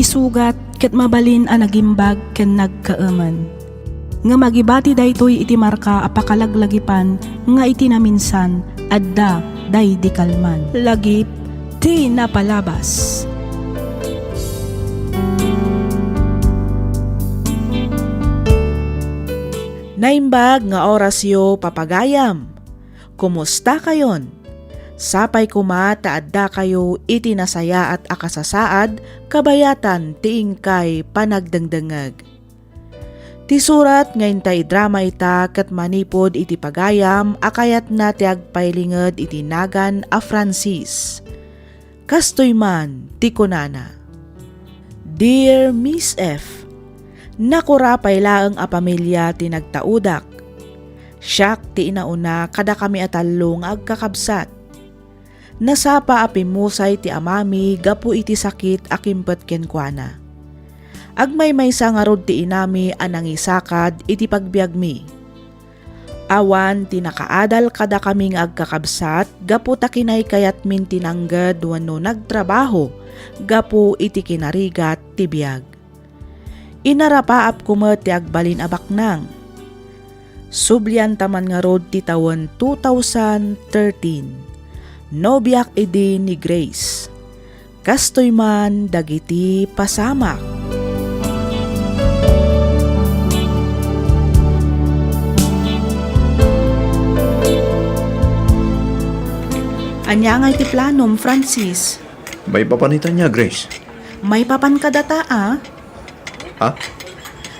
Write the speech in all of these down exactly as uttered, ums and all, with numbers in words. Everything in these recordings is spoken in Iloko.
sugat ket mabalin a nagimbag ken nagkaemen. Ngem agibati daytoy iti marka a pakalaglagipan nga iti naminsan, adda daydi kalman. Lagip ti napalabas. Naimbag nga orasyo, papagayam. Kumusta kayon? Sapay koma ta adda kayo iti nasayaat a kasasaad kabayatan ti inkay panagdengdengngeg. Ti surat nga intay idrama ita ket manipud iti pagayam a kayatna ti agpailinged iti nagan a Francis. Kastoy man ti kunana, "Dear Miss F, nakura pay laeng a pamilia ti nagtaudak. Siak ti inauna kadakami a tallo nga agkakabsat. Nasapa a pimmusay ti amami gapu iti sakit a kimpet kenkuana. Agmaymaysa ngarud ti inami a nangisakad iti pagbiagmi. Awan ti nakaadal kadakami nga agkakabsat gapu ta kinaykayatmin ti nangged wenno nagtrabaho gapu iti kinarigat ti biag. Inarapaapko met ti agbalin a baknang. Sublianta man ngarud ti tawen two thousand thirteen. Nobiak idi ni Grace." Kastoy man dagiti pasamak. Ania ngay ti planom, Francis? Maipapan ita nia, Grace? Maipapan kadata, a? Ha?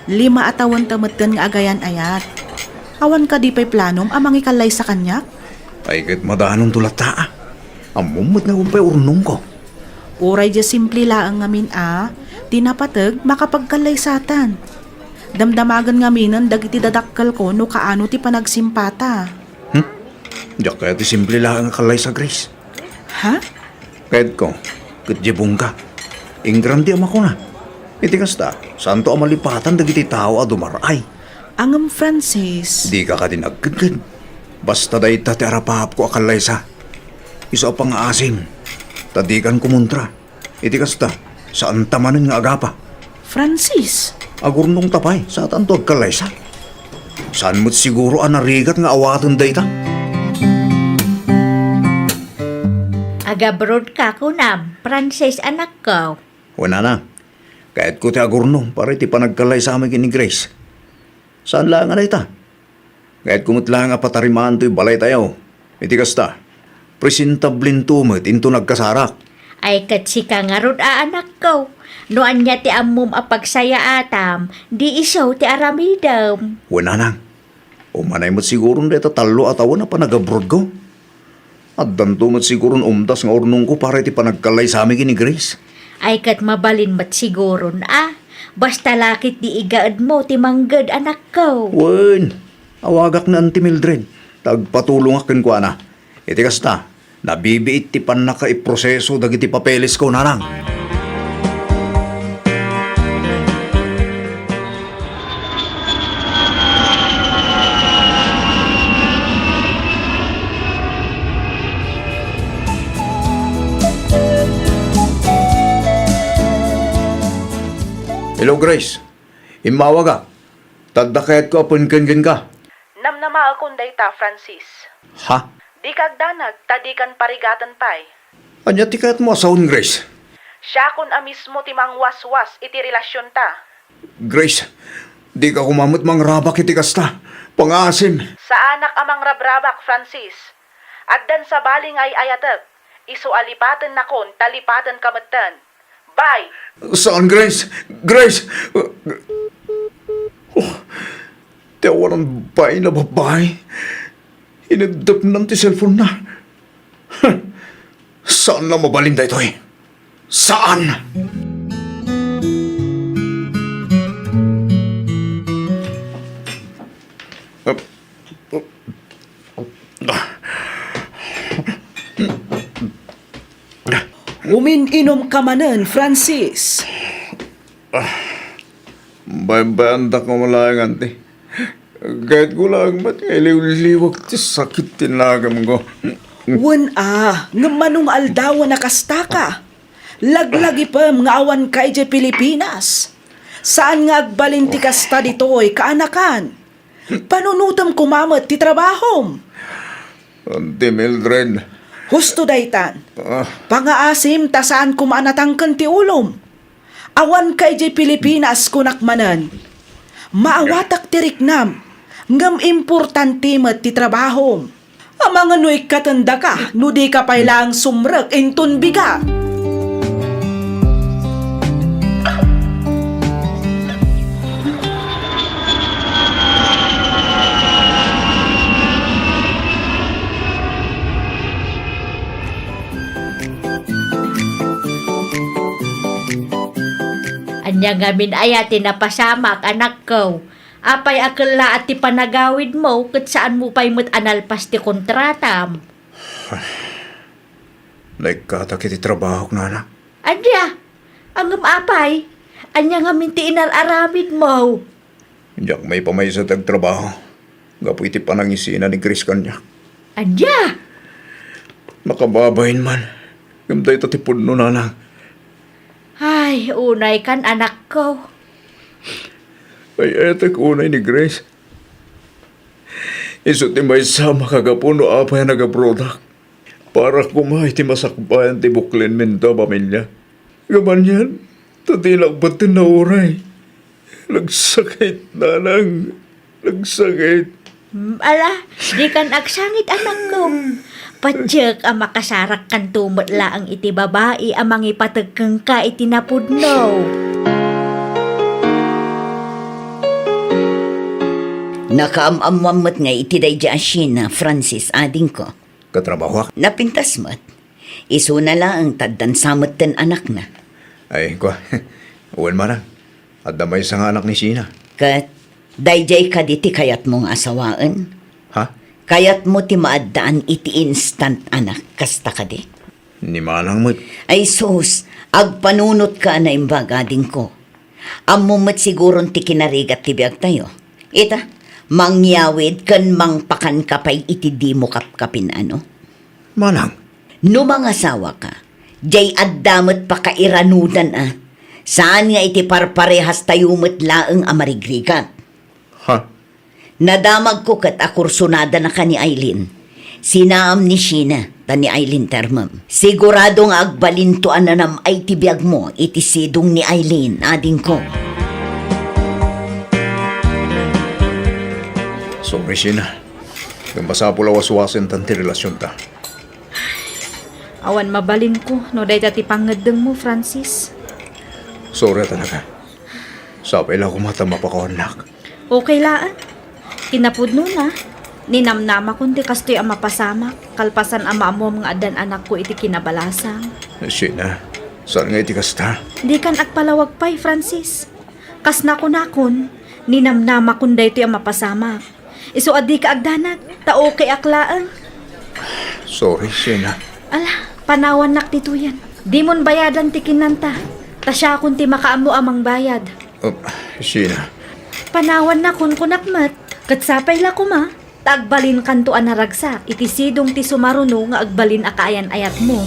Lima a tawen ta metten nga agayan-ayat. Awan kadi pay planom a mangikallaysa kaniak? Ay, ket madanonto latta, a. Ammom met nga agpay urnongko. Uray diay simple laeng ngamin a, ti napateg, makapagkallaysatan. Damdamagen ngaminen dagiti dadakkelko no kaano ti panagsimpata. Hmm? Diak kayat ti simple laeng a kallaysa, Grace. Ha? Kayatko, ket diay bungka. Ingrandi a makuna. Iti kasta, saanto a malipatan dagiti tao a dumar-ay. Ngem, Francis. Dika kadi nagkedked. Basta dayta ti arapaapko a kallaysa. Isu a pangaasim, ta dikan kumontra. Iti kasta, saanta manen nga agapa. Francis! Agurnongta pay, saanto agkallaysa. Saan met siguro a narigat nga awaten dayta? Agabrodka, kunam, Francis, anakko. Wen, nanang, kayatko ti agurnong para iti panagkallaysami ken ni Grace. Saan laeng a dayta? Kayatko met laeng a patarimaan toy balaytayo. Iti kasta, presentablinto met inton agkasarak. Ay, ket sika ngarud a anakko, no ania ti ammom a pagsayaatam, di isu ti aramidem. Wen, nanang, umanay met siguron dayta tallo a tawen a panagabrodko. Addanto met siguron umdas nga urnongko para iti panagkallaysami ken ni Grace. Ay, ket mabalin met siguron a. Basta la ket di igaedmo ti mangged, anakko. Wen, awagak ni Auntie Mildred, ta agpatulongak kenkuana. Iti kasta, nabibiit ti pannakaiproseso dagiti papelesko, nanang. Hello, Grace. Immawagak. Ta adda kayatko a penken kenka. Namnamaekon dayta, Francis. Ha? Dika agdanag, ta dikan parigaten pay. Ania ti kayatmo a sawen, Grace? Siakon a mismo ti mangwaswas iti relasionta. Grace, dika koma met mangrabak iti kasta. Pangaasim. Saanak a mangrabrabak, Francis. Addan sabali nga ay-ayatek. Isu a lipatennakon, ta lipatenka metten. Bye! Saan, Grace? Grace! Oh, ti awanan bain a babai. Ineddepnan ti cellphone-na. Saan a mabalin daytoy? Saan? Umin-inom ka manen, Francis. Baybayandak nga malayangan ti. Kayatko laeng met nga iliwliwag ti sakit ti nagamko. Wen a, ngem mano nga aldawen a kastaka? Laglagipem nga awanka idiay Pilipinas. Saan nga agbalin ti kasta ditoy, kaanakan. Panunotem koma met ti trabahom. Auntie Mildred. Husto daytan. Ah. Pangaasim ta saan koma a natangken ti ulom. Awanka idiay Pilipinas, kunak manen. Maawatak ti riknam, ngem importante met ti trabahom. Amangan no ikkatendaka no dika pay laeng sumrek inton bigat. Ania ngamin aya ti napasamak, anakko? Apay a kellaat ti panagawidmo ket saanmo pay met a nalpas ti kontratam? Naikkatak iti trabahok, nana. Ania? Ngem apay? Ania ngamin ti inar-aramidmo? Diak maipamaysa ti agtrabaho gapu iti panangisina ni Grace kaniak. Ania? Makababain man. Ngem dayta ti pudno, nanang. Ay, unaykan, anakko. Ay-ayatek unay ni Grace. Isu ti maysa a makagapu no apay a nagabrodak. Para koma iti masakbayan ti buklenminto a pamilia. Ngem anian, ta dinak batten nauray. Nagsakit, nanang. Nagsakit. Mm, ala, dikan agsangit, anakko. Patiek a makasarakkanto met laeng iti babai a mangipateg kenka iti napudno. Nakaam-ammoam met ngay iti daydi a Sheena, Francis, adingko. Katrabahoak. Napintas met. Isuna laeng ta addan sa metten anakna. Ay, kua. Wen, manang. Adda maysa nga anak ni Sheena. Ket, daydiay kadi ti kayatmo nga asawaen? Ha? Kayatmo ti maaddaan iti instant anak, kasta kadi? Ni manang met. Ay sus, agpanunotka a naimbag, adingko. Ammom met siguron ti kinarigat ti biagtayo. Ita, mangyawid ken mangpakanka pay iti dimo kapkapin-ano. Manang? No mangasawaka, diay adda met pakairanudan a. Saan nga iti parparehastayo met laeng a marigrigat. Ha? Nadamagko ket a kursonadanaka ni Aileen. Sinaam ni Sheena, ta ni Aileen termem. Sigurado nga agbalinto a nanam-ay ti biagmo iti sidong ni Aileen, adingko. Sorry, Sheena. Ngem masapul a waswasentan ti relasionta. Awan mabalinko no dayta ti pangngeddengmo, Francis. Sorry, talaga. Sapay la koma ta mapakawannak. Okay laeng. Kinapudnona, ninamnamakon ti kastoy a mapasamak, kalpasan a maammuam nga addan anakko iti kinabalasang. Sheena, saan nga iti kasta? Dikan agpalawag pay, Francis. Kas nakunakon, ninamnamakon daytoy a mapasamak. Isu a dika agdanag, ta okayak laeng. Sorry, Sheena. Ala, panawannak ditoyen. Dimon bayadan ti kinanta, ta siakon ti makaammo a mangbayad. Oh, Sheena. Panawannak, kunkunak met. Ket sapay la koma, ta agbalinkanto a naragsak iti sidong ti sumaruno nga agbalin a kaayan-ayatmo.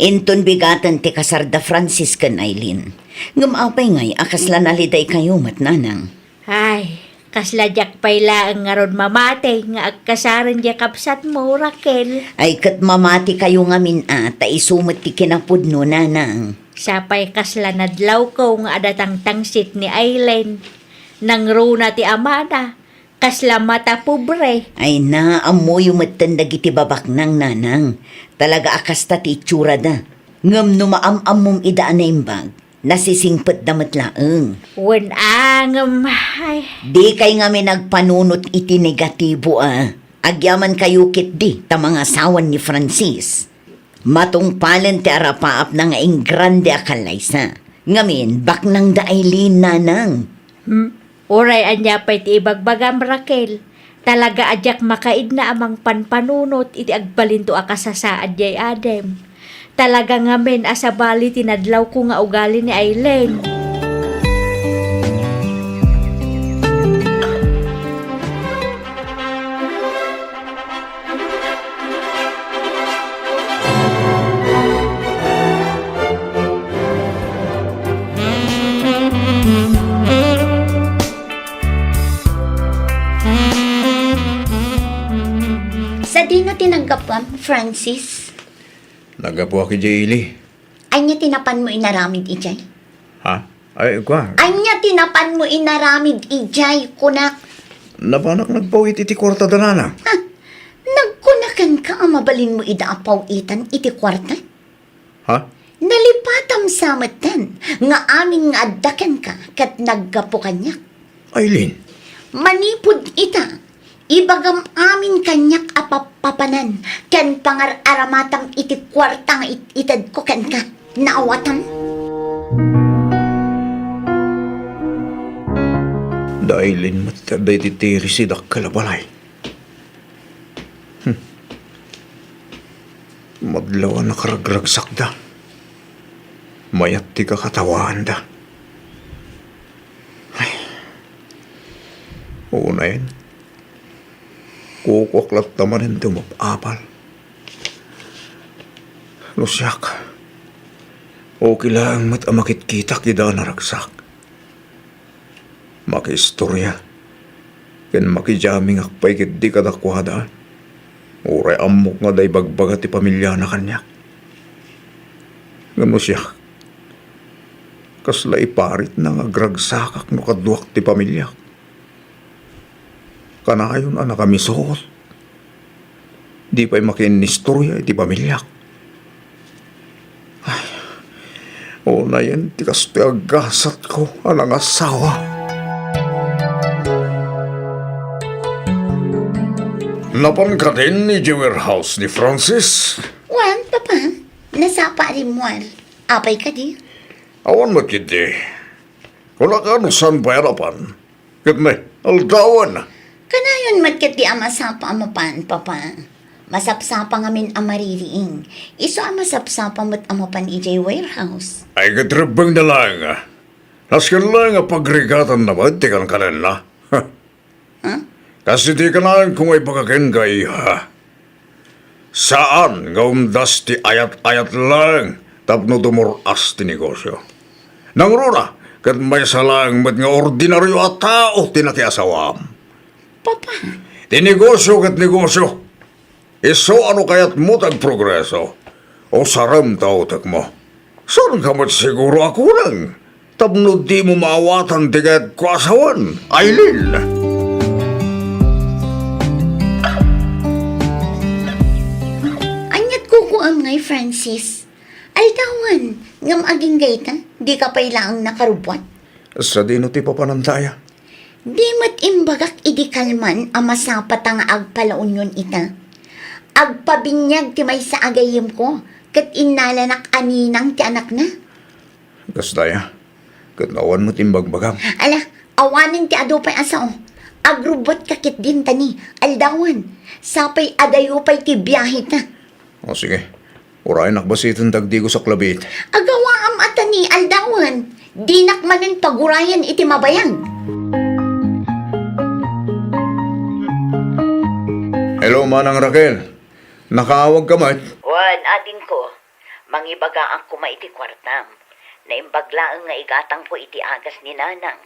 Inton bigaten ti kasar da Francis ken Aileen. Ngem apay ngay a kasla nalidaykayo met, nanang? Ay, kasla diak pay laeng ngarud mamati nga agkasaren diay kabsatmo, Raquel. Ay, ket mamatikayo ngamin a, ta isu met ti kinapudno, nanang. Sapay kasla nadlawko nga adda tangtangsit ni Aileen. Nangruna ti amana, kasla mata pobre. Ay na, ammoyo metten dagiti babaknang, nanang. Talaga a kasta ti itsurada. Ngem no maam-ammom ida a naimbag, nasisingpetda met laeng. Wen a, ngem, ay. Dikay ngamin agpanunot iti negatibo a. Agyamankayo ketdi ta mangasawan ni Francis. Matungpalen ti arapaapna nga ingrande a kallaysa. Ngamin, baknangda Aileen, nanang. Hmm? Uray ania pay ti ibagbagam, Raquel, talaga a diak makaidna a mangpanpanunot iti agbalinto a kasasaad diay adem. Talaga ngamin a sabali ti nadlawko nga ugali ni Aileen. Sadino ti naggapuam, Francis? Naggapuak idiay ili. Ania ti napanmo inaramid idiay? Ha? Ay, kua. Ania ti napanmo inaramid idiay, kunak? Napanak nagpaw-it iti kuarta da nanang. Ha? Nagkuna kenka a mabalinmo ida a paw-itan iti kuarta? Ha? Nalipatam sa metten nga amin nga adda kenka ket naggapu kaniak. Aileen. Manipud ita, ibagam amin kaniak a pappapanan ken pangar-aramatam iti kuarta nga it-itedko kenka. Naawatam? Da Aileen met daydi ti risidakkel a balay. Hmm. Madlaw a nakaragragsakda. Mayat ti kakatawaanda. Ay. Unayen, kukuak latta manen ti umap-apal. No siak, okay laeng met a makitkitak ida a naragsak. Makiistoria ken makidiamingak pay ketdi kadakuada. Uray ammok nga adda ibagbaga ti pamiliana kaniak. Ngem no siak, kasla iparitna nga agragsakak no kaduak ti pamiliak. Kanayon a nakamisoot. Di pay makiinnistoria iti pamiliak. Ay, unayen ti kastoy a gasatko a nangasawa. Napan kadin idiay warehouse ni Francis? Wen, Papa. Nasapa a rimmuar. Apay kadi? Awan met ketdi. Kunaka no saan pay a napan. Ket ne, aldawen. Kanayon met ketdi a masapa a mapan, Papa. Masapsapa ngamin a maririing. Isu a masapsapa met a mapan idiay warehouse. Ay, ket rebbengna laeng, a. Nasken laeng a pagrigatanna met ti kankanenna. Ha? Kas iti kanayon ko nga ibaga kenka, iha. Saan nga umdas ti ayat-ayat laeng tapno dumur-as ti negosio. Nangruna, ket maysa laeng met nga ordinario a tao ti nakiasawam. Papa. Ti negosio ket negosio. Isu a no kayatmo ti agprogreso, usarem ta utekmo. Saanka met siguro a kulang tapno dimo maawatan ti kayatko a sawen, Aileen. Ania't kukuam ngay, Francis? Aldawen, ngem agingga ita, dika pay laeng nakarubbuat. Sadino ti papananta aya? Di met imbagak idi kalman a masapata nga agpalaunyon ita. Agpabiniag ti maysa a gayyemko, ket innalanak a ninang ti anakna. Kasta aya, ket awan met imbagbagam. Ala, awanen ti adu pay a sao. Agrubbuatka ketdin ta ni, aldawen. Sapay adayo pay ti biaheta. O, sige. Urayenak basiten dagdigo saklabit. Agawaam a ta ni aldawen. Dinak manen pagurayen iti mabayag. Hello, Manang Raquel. Nakaawagka met? Wen, adingko. Mangibagaak koma iti kuartam. Naimbag laeng nga igatangko iti agas ni Nanang.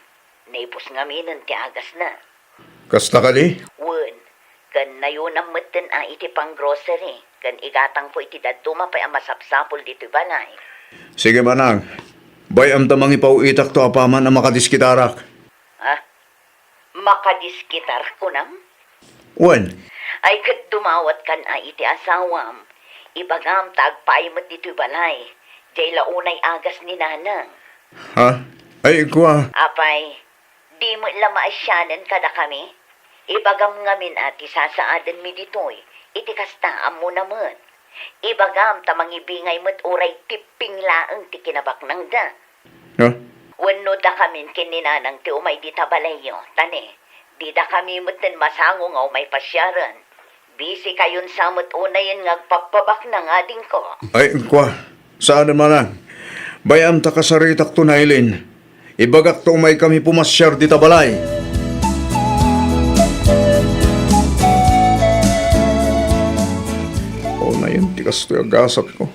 Naibus ngaminen ti agasna. Kasta kadi? Wen, ken nayonam metten a iti pang-grocery, ken igatangko iti dadduma pay a masapsapul ditoy balay. Sige, Manang. Bay-am ta mangipaw-itakto apaman a makadiskitarak. Ha? Makadiskitar, kunam? Wen. Ay, ket dumawatkan a iti asawam. Ibagam ta agpaay met ditoy balay. Diay la unay agas ni Nanang. Ha? Ay, kua. Apay, di met la maasianen kadakami? Ibagam ngamin a ti sasaadenmi ditoy, iti kasta, ammona met. Ibagam ta mangibingay met uray tipping laeng ti kinabaknangda. Ha? Wenno dakamin ken ni Nanang ti umay dita balayyo, ta ne, didakami metten masango nga umay pasiaren. Bisikayon sa met unayen nga agpappabaknang, adingko. Ay, kua. Saan a manang. Bay-am ta kasaritakto ni Aileen. Ibagak ta umaykami pumasiar dita balay. Unayen ti kastoy a gasatko.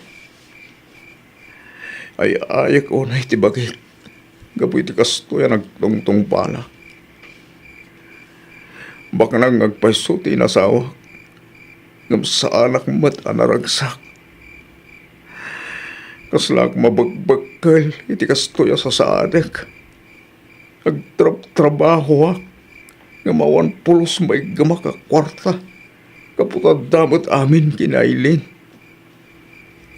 Ay-ayek unay ti bagik gapu iti kastoy a nagtungtungpalak. Baknang nga agpayso ti inasawak. ngem saanak met a naragsak. Kaslaak mabegbekkel iti kastoy a sasaadek. Agtrabtrabahoak, ngem awan pulos maiggemak a kuarta. Gapu ta adda met amin ken ni Aileen.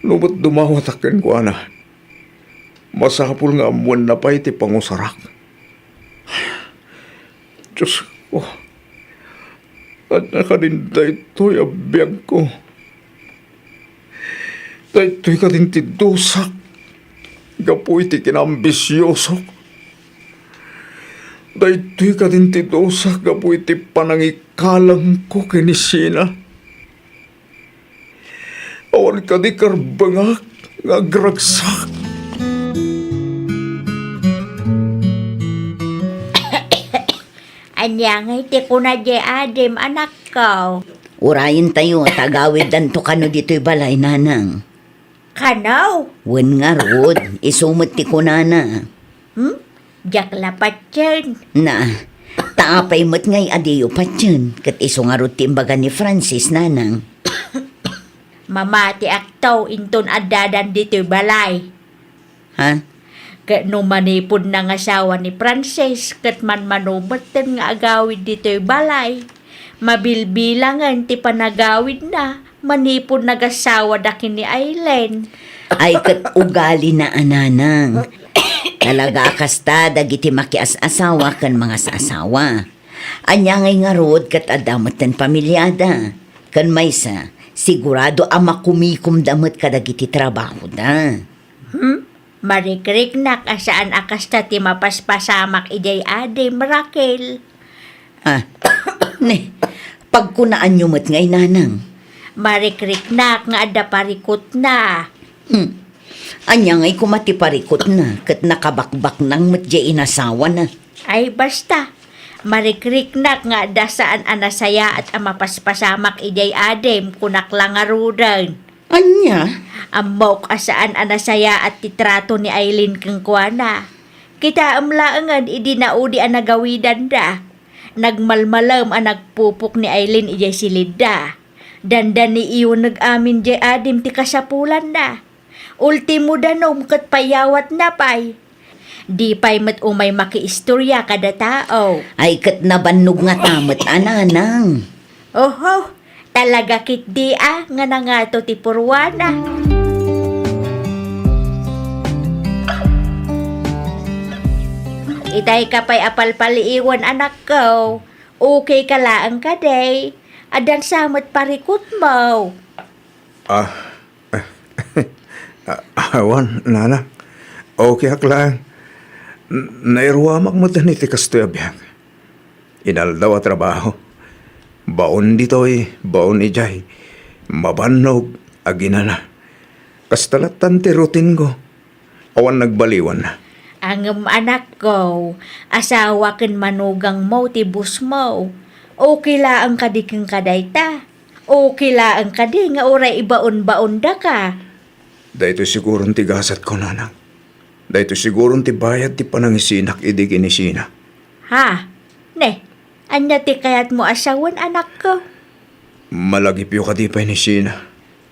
No met dumawatak kenkuana, masapul nga ammoenna pay ti pangusarak. Diosko, ania kadin daytoy a biagko? Daytoy kadin ti dusak gapu iti kinaambisiosok? Daytoy kadin ti dusak gapu iti panangikalangko ken ni Sina? Awan kadi karbengak nga agragsak? Ania ngay ti kuna diay adim, anakko? Urayentayo ta agawiddanto kano ditoy balay, nanang. Kano? Wen ngarud, isu met ti kunana. Hmm? Diak la patien. Na, ta apay met ngay a diyo patien, ket isu ngarud ti imbaga ni Francis, nanang. Mamatiakto inton addadan ditoy balay. Ha? Ket no manipud nangasawa ni Francis, ket manmano metten nga agawid ditoy balay. Mabilbilangen ti panagawidna manipud nagasawada ken ni Aileen. Ay, ket ugalina a, nanang. Talaga a kasta dagiti makias-asawa ken mangas-asawa. Ania ngay ngarud ket adda metten pamiliada. Ken maysa, sigurado a makumikomda met kadagiti trabahoda. Hmm? Marikriknak a saan a kasta ti mapaspasamak idiay adim, Raquel. Ah, ne, pagkunaanyo met ngay, nanang. Marikriknak nga adda parikutna. Hmm. Ania ngay koma ti parikutna ket nakabakbaknang met diay inasawana? Ay, basta. Marikriknak nga adda saan a nasayaat a mapaspasamak idiay adim, kunak la ngaruden. Ania? Ammok a saan a nasayaat ti trato ni Aileen kenkuana. Kitaem laengen idi naudi a nagawidanda. Nagmalmalem a nagpupok ni Aileen idiay silidda. Dandani iyuneg amin diay adim ti kasapulanna. Ultimo danum ket payawatna pay. Di pay met umay makiistoria kada tao. Ay, ket nabannog ngata met a, nanang. Oho, talaga ketdi a nga nangato ti purwana. Itay ka pay a palpaliiwen, anakko. Okay ka laeng kadi? Addan sa met parikutmo? Ah, Ah, awan, nanang. Okay ak laeng. N-, nairuamak met iti kastoy a biag. Inaldaw a trabaho. Baon ditoy, baon idiay. Mabannog, aginana. Kasta lattan ti routine-ko. Awan nagbaliwan. Ngem anakko, asawa ken manugangmo ti bossmo. Okay laeng kadi kenka dayta? Okay laeng kadi nga uray ibaon-baondaka? Daytoy siguron ti gasatko, nanang. Daytoy siguron ti bayad ti panangisinak idi ken ni Sina. Ha? Ne, ania ti kayatmo a sawen, anakko? Malagipyo kadi pay ni Sina.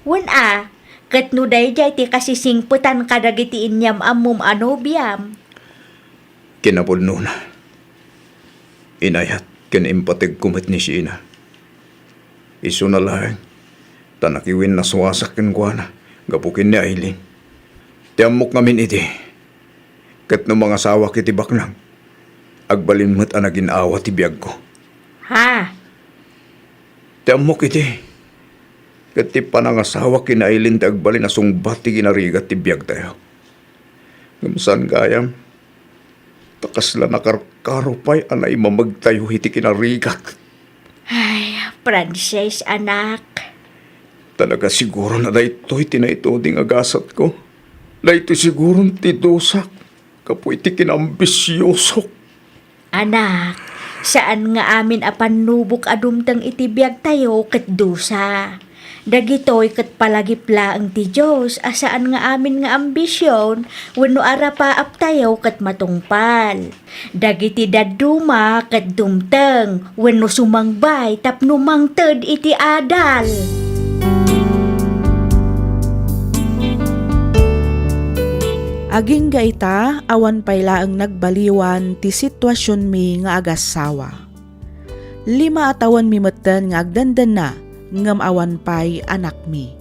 Wen a, ket no daydiay ti kasisingpetan kadagiti inyam-ammom a nobiam. Kinapudnona, inayat ken impategko met ni Sina. Isuna laeng ta nakiwinnaswasak kenkuana gapu ken ni Aileen. Ti ammok ngamin idi, ket no mangasawak iti baknang, agbalin met a nagin-awa ti biagko. Ha? Ti ammok idi, ket ti panangasawak ken ni Aileen ti agbalin a sungbat ti kinarigat ti biagtayo. Ngem saan gayam, ta kasla nakarkaro pay a naimamegtayo iti kinarigat. Ay, Francis, anak. Talaga siguron a daytoy ti naituding a gasatko. Daytoy siguron ti dusak gapu iti kinaambisiosok. Anak, saan nga amin a pannubok a dumteng iti biagtayo ket dusa. Dagitoy ket palagip laeng ti Dios a saan nga amin nga ambision wenno arapaaptayo ket matungpal. Dagiti dadduma ket dumteng wenno sumangbay tapno mangted iti adal. Agingga ita, awan pay laeng nagbaliwan ti situasionmi nga agassawa. Lima a tawenmi metten nga agdandanna, ngem awan pay anakmi.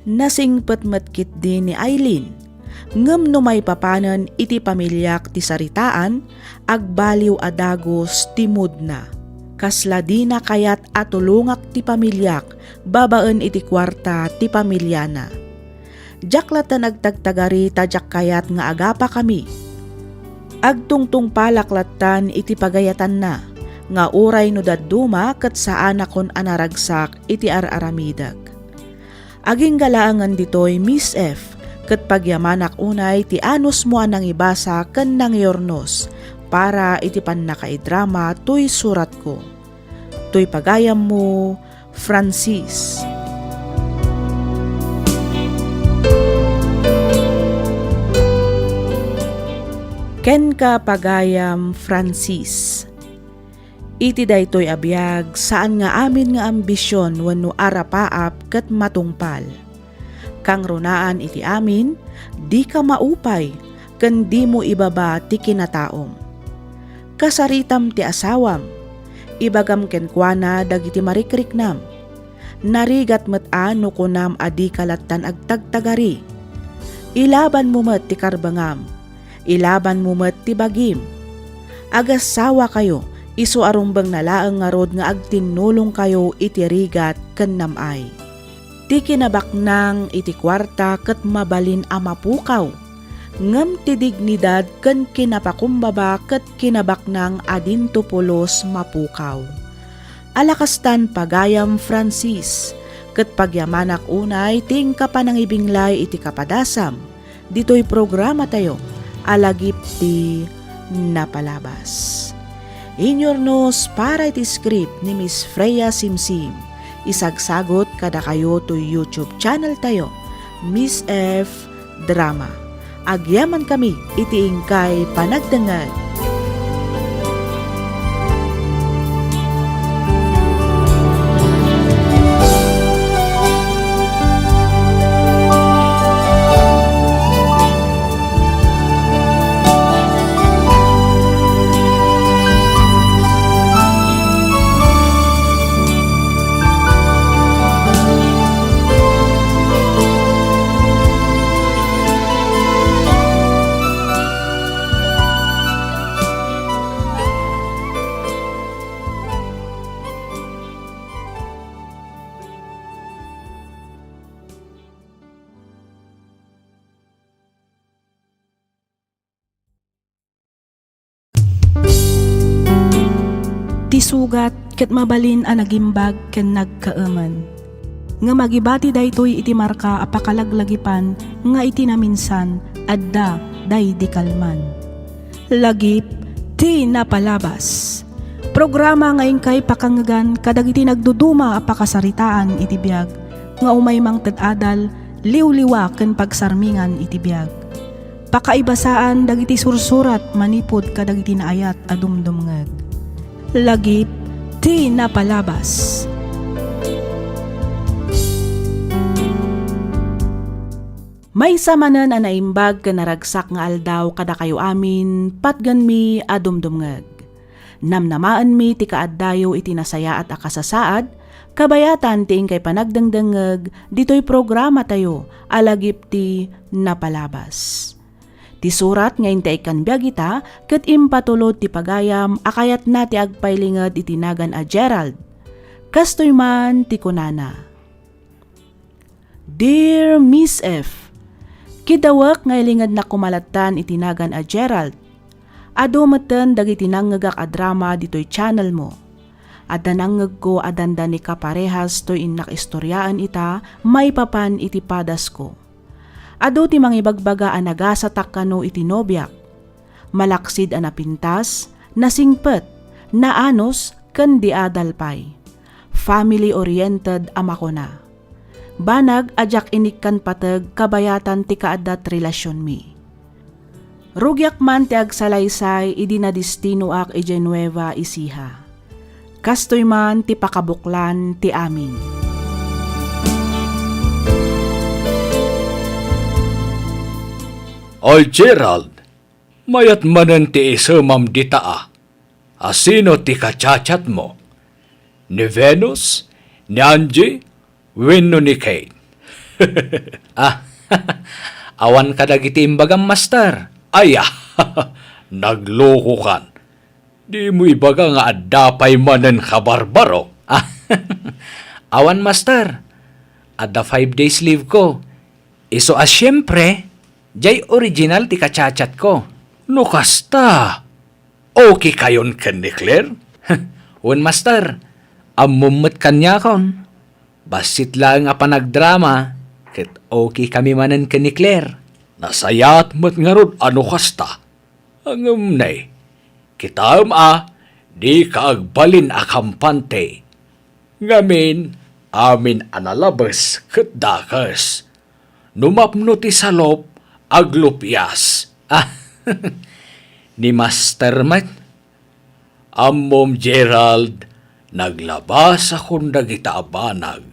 Nasingpet met ketdi ni Aileen, ngem no maipapanen iti pamiliak ti saritaan, agbaliw a dagus ti moodna. Kasla dina kayat a tulongak ti pamiliak babaen iti kuarta ti pamiliana. Diak latta agtagtagari ta diak kayat nga agapakami. Agtungtungpalak lattan iti pagayatanna, nga uray no dadduma ket saanakon a naragsak iti ar-aramidek. Agingga laengen ditoy, Miss F, ket pagyamanak unay ti anusmo a nangibasa ken nangiurnos para iti pannakaidrama toy suratko. Toy pagayammo, Francis. Kenka, pagayam Francis. Iti daytoy a biag, saan nga amin nga ambision wenno arapaap ket matungpal. Kangrunaan iti amin, dika maupay ken dimo ibaba ti kinataom. Kasaritam ti asawam, ibagam kenkuana dagiti marikriknam. Narigat met a no kunam a dika lattan agtagtagari. Ilabanmo met ti karbengam. Ilabanmo met ti bagim. Agassawakayo, isu a rumbengna laeng ngarud nga agtinnulongkayo iti rigat ken nam-ay. Ti kinabaknang iti kuarta ket mabalin a mapukaw, ngem ti dignidad ken kinapakumbaba ket kinabaknang a dinto pulos mapukaw. Ala kastan, pagayam Francis, ket pagyamanak unay ti inka panangibinglay iti kapadasam ditoy programatayo a Lagip ti Napalabas. Inyurnos para iti script ni Miss Freya Simsim, isagsagut kadakayo toy YouTube channel tayo, Miss F Drama. Agyamankami iti inkay panagdengngeg. Ti sugat ket mabalin a nagimbag ken nagkaemen. Ngem agibati daytoy iti marka a pakalaglagipan nga iti naminsan, adda daydi kalman. Lagip ti Napalabas. Programa nga inkay pakangngegan kadagiti nagduduma a pakasaritaan iti biag, nga umay mangted adal, liwliwa ken pagsarmingan iti biag. Pakaibasaan dagiti sursurat manipud kadagiti naayat a dumdumngeg. Lagip ti Napalabas. Maysa manen a naimbag ken naragsak nga aldaw kadakayo amin, patgenmi a dumdumngeg. Namnamaenmi ti kaaddayo iti nasayaat a kasasaad, kabayatan ti inkay panagdengdengngeg ditoy programatayo a Lagip ti Napalabas. Ti surat nga intaykkan biag ita ket impatulod ti pagayam a kayatna ti agpailinged iti nagan a Gerald. Kastoy man ti kunana, Dear Miss F, kidawek nga ilingednak koma lattan iti nagan a Gerald. Adu metten dagiti nangngegak a drama ditoy channel mo. Adda nangngegko a dandani kaparehas toy innak istoriaen ita maipapan iti padasko. Adu ti mangibagbaga a nagasatak kano iti nobiak. Malaksid a napintas, nasingpet, naanus, ken di adal pay. Family-oriented a makuna. Banag a diak inikkan pateg kabayatan ti kaaddat relasionmi. Rugiak man ti agsalaysay idi nadistinoak idiay Nueva Ecija. Kastoy man ti pakabuklan ti amin. Oy, Gerald, mayat manen ti isemam dita a. A sino ti kachatchatmo? Ni Venus, ni Angie, wenno ni Kate? Ah, awan kadagiti imbagam, Master. Aya, naglokokan. Di mo ibaga nga adda pay manen kabarbaro? Ah, awan, Master. Adda five days leave ko. Isu a siempre, jay original ti kachatchat ko. No kasta, okay kayon ken ni Claire? Wen, Master. Ammom met kaniakon. Bassit laeng a panagdrama, ket okay kami manen ken ni Claire. Nasayaat met ngarud a no kasta. Ngem ne, kitaem a, dika agbalin a kampante. Ngamin, amin a nalabes ket dakes. No mapno ti salop, aglupias. Ah, ni Master met. Ammom, Gerald, naglabasakon dagita a banag.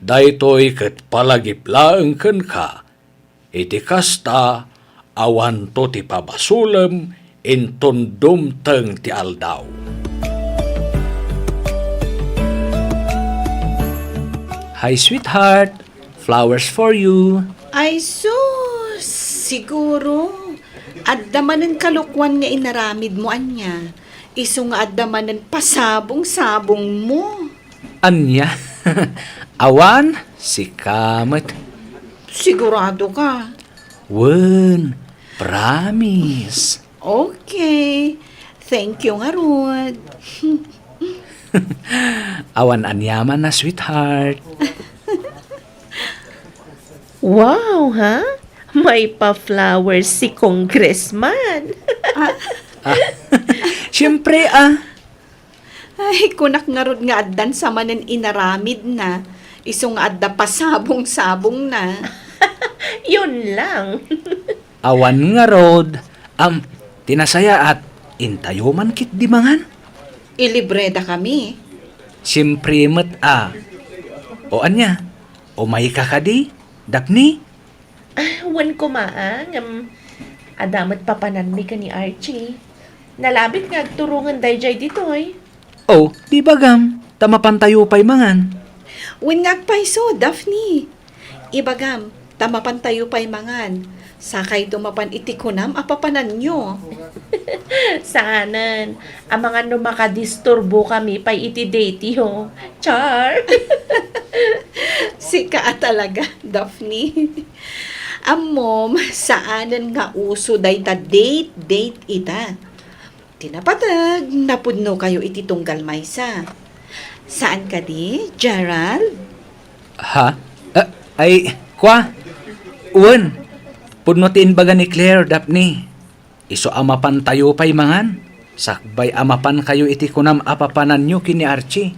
Daytoy ket palagip laeng kenka, iti kasta, awanto ti pabasolem inton dumteng ti aldaw. Hi, sweetheart. Flowers for you. Ay sus, siguro, adda manen kalokuan nga inaramidmo ania. Isu nga adda manen pasabong-sabongmo. Ania? Awan, sika met. Sigurado ka? Wen, promise. Okay. Thank you ngarud. Awan aniaman a, sweetheart. Wow, ha? May pa-flowers si Congressman. Ah. Ah, siyempre, ah. Ay, kunak ngarud nga addan sa manen inaramidna, isu nga adda pasabong-sabongna. Yun lang. Awan ngarud, am, ti nasayaat, intayo man ketdi mangan? Ilibreda kami. Siyempre met a. O ania, umayka kadi, Daphne? Ah, wen koma a, ngem adda met papananmi ken ni Archie. Nalabit nga agturongen daydiay ditoy. O, di bagam, ta mapantayo pay mangan. Wen nga agpayso, Daphne. Ibagam, ta mapantayo pay mangan. Sakayto mapan iti kunam a papananyo. Saanen. Amangan no makadisturbo kami pay iti date yo. Char! Sika a talaga, Daphne. Ammom, saanen nga uso dayta date-date ita. Ti napateg, napudnokayo iti tunggal maysa. Saan kadi, Gerald? Ha? Ah, ay, kua? Wen, pudno ti imbaga ni Claire, Daphne. Isu a mapantayo pay mangan, sakbay a mapankayo iti kunam a papananyo ken ni Archie.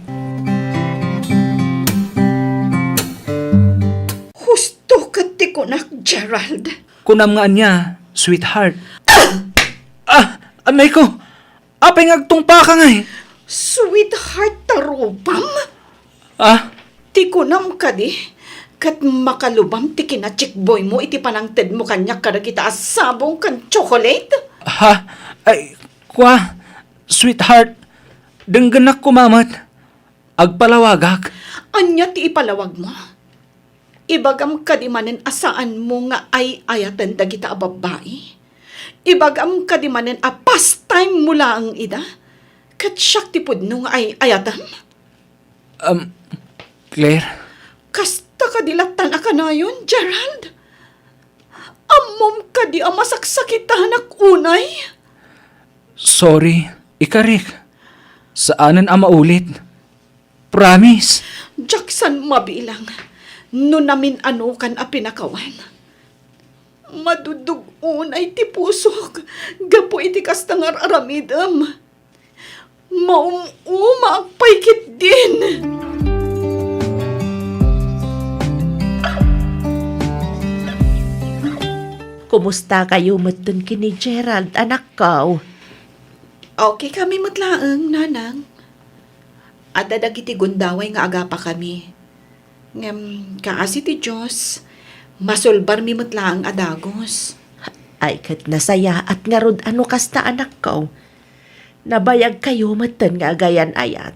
Husto ket ti kunak, Gerald. Kunam nga ania, sweetheart? Ah! Ah, anay ko! Apay nga agtungpaka ngay? Sweetheart ta rupam? Ah? Ti kunam kadi, ket makalubam ti kinachickboymo iti panangtedmo kaniak kadagita a sabong ken chocolate? Ha? Ay, kua, sweetheart, denggenak koma met. Agpalawagak. Ania ti ipalawagmo? Ibagam kadi manen a saanmo nga ay-ayaten dagita a babbai? Ibagam kadi manen a pastime mo laeng ida? Ket siak ti pudno nga ay-ayatem? Um, Claire? Kasta kadi lattan a kanayon, Gerald? Ammom kadi a masaksakitanak unay? Sorry, ikarik. Saanen a maulit. Promise. Diak san mabilang no namin-anokan a pinakawan. Madudug unay ti pusok gapu iti kasta nga ar-aramidem. Maum-umaak pay ketdin. Kumusta kayo metten ken ni Gerald, anakko? Okay kami met laeng, nanang. Adda dagiti gundaway nga agapakami. Ngem kaasi ti Dios, masulbarmi met laeng a dagus. Ay, ket nasayaat ngarud a no kasta, anakko. Nabayagkayo metten nga agayan-ayat.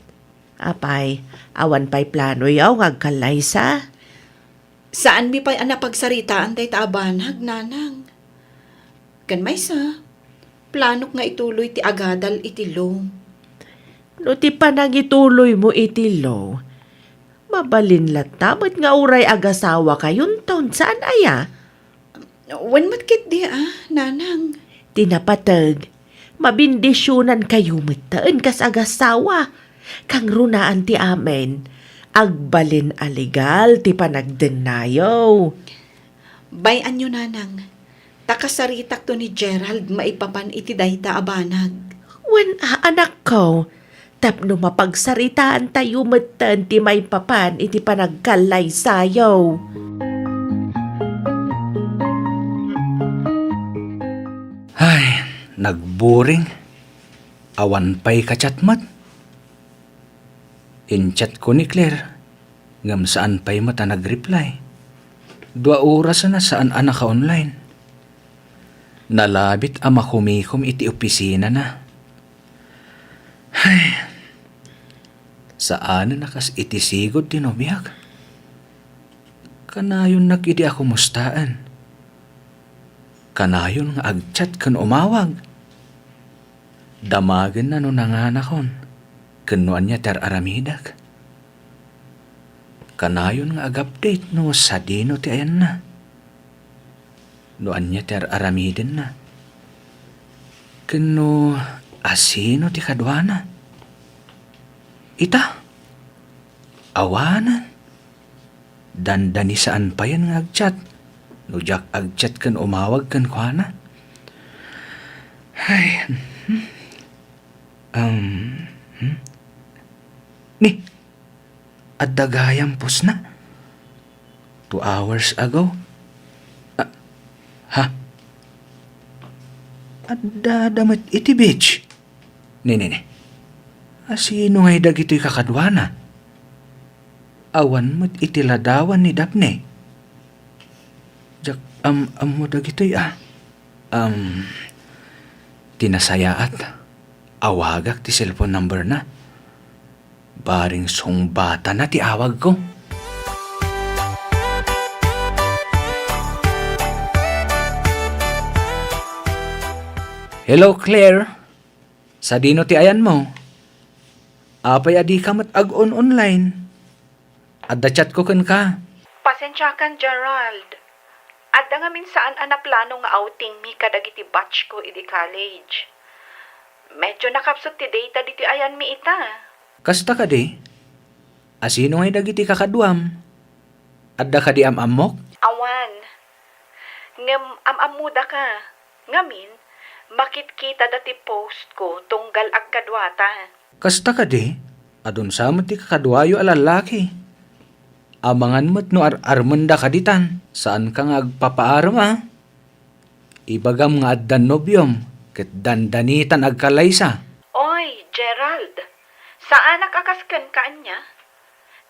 Apay, awan pay planoyo nga agkallaysa? Saanmi pay a napagsaritaan dayta a banag, nanang. Ken maysa, planok nga ituloy ti agadal iti law. No ti panangituloymo iti law, mabalin latta met nga uray agasawakayonton, saan aya? Wen met ketdi a, nanang. Ti napateg, mabindisionankayo metten kas agasawa. Kangrunaan ti amin, agbalin a legal ti panagdennayo. Bay-anyo, nanang, ta kasaritakto ni Gerald maipapan iti dayta a banag. Wen, a, anakko, tapno mapagsaritaantayo metten ti maipapan iti panagkallaysayo. Ay, nagboring. Awan pay ka-chat met. In-chatko ni Claire, ngem saan pay met a nag-reply. Dua oras a saan a naka-online. Nalabit a makumikom iti opisinana. Ay, saanen a kas iti sigud ti nobiak. Kanayonnak idi a kumustaen. Kanayon nga ag-chat ken umawag. Damagenna no nanganakon ken no ania ti ar-aramidek. Kanayon nga ag-update no sadino ti ayanna, no ania ti ar-aramidenna, ken no asino ti kaduana. Ita, awanen. Dandani saan payen nga ag-chat no diak ag-chat ken umawag kenkuana. Ay, hmm. Um, hmm? Ni, adda gayam pusna. Two hours ago. Ah, ha? Adda da met iti beach. Ni, ni, ni. Asino ngay dagitoy kakaduana? Awan met iti ladawan ni Daphne. Diak am-ammo dagitoy a. Am, ti nasayaat, awagak ti cellphone number na. Bareng sungbatana ti awagko. Hello, Claire. Sadino ti ayanmo? Apay a dika met ag-on-online? Adda chatko kenka. Pasensiakan, Gerald. Adda ngamin saan a naplano nga outingmi kadagiti batchko idi college. Medyo nakapsut ti data ditoy ayanmi ita. Kasta kadi? Asino ngay dagiti kakaduam? Adda kadi am-ammok? Awan. Ngem am-ammodaka. Ngamin, makitkitada ti postko tunggal agkaduata. Kasta kadi, adun sa met ti kakaduayo a lallaki. Amangan met no ar-armenda kaditan, saanka nga agpapaarem a. Ibagam nga addan nobiom, ket dandanitan agkallaysa. Oy, Gerald, saanak a kas kenka ania?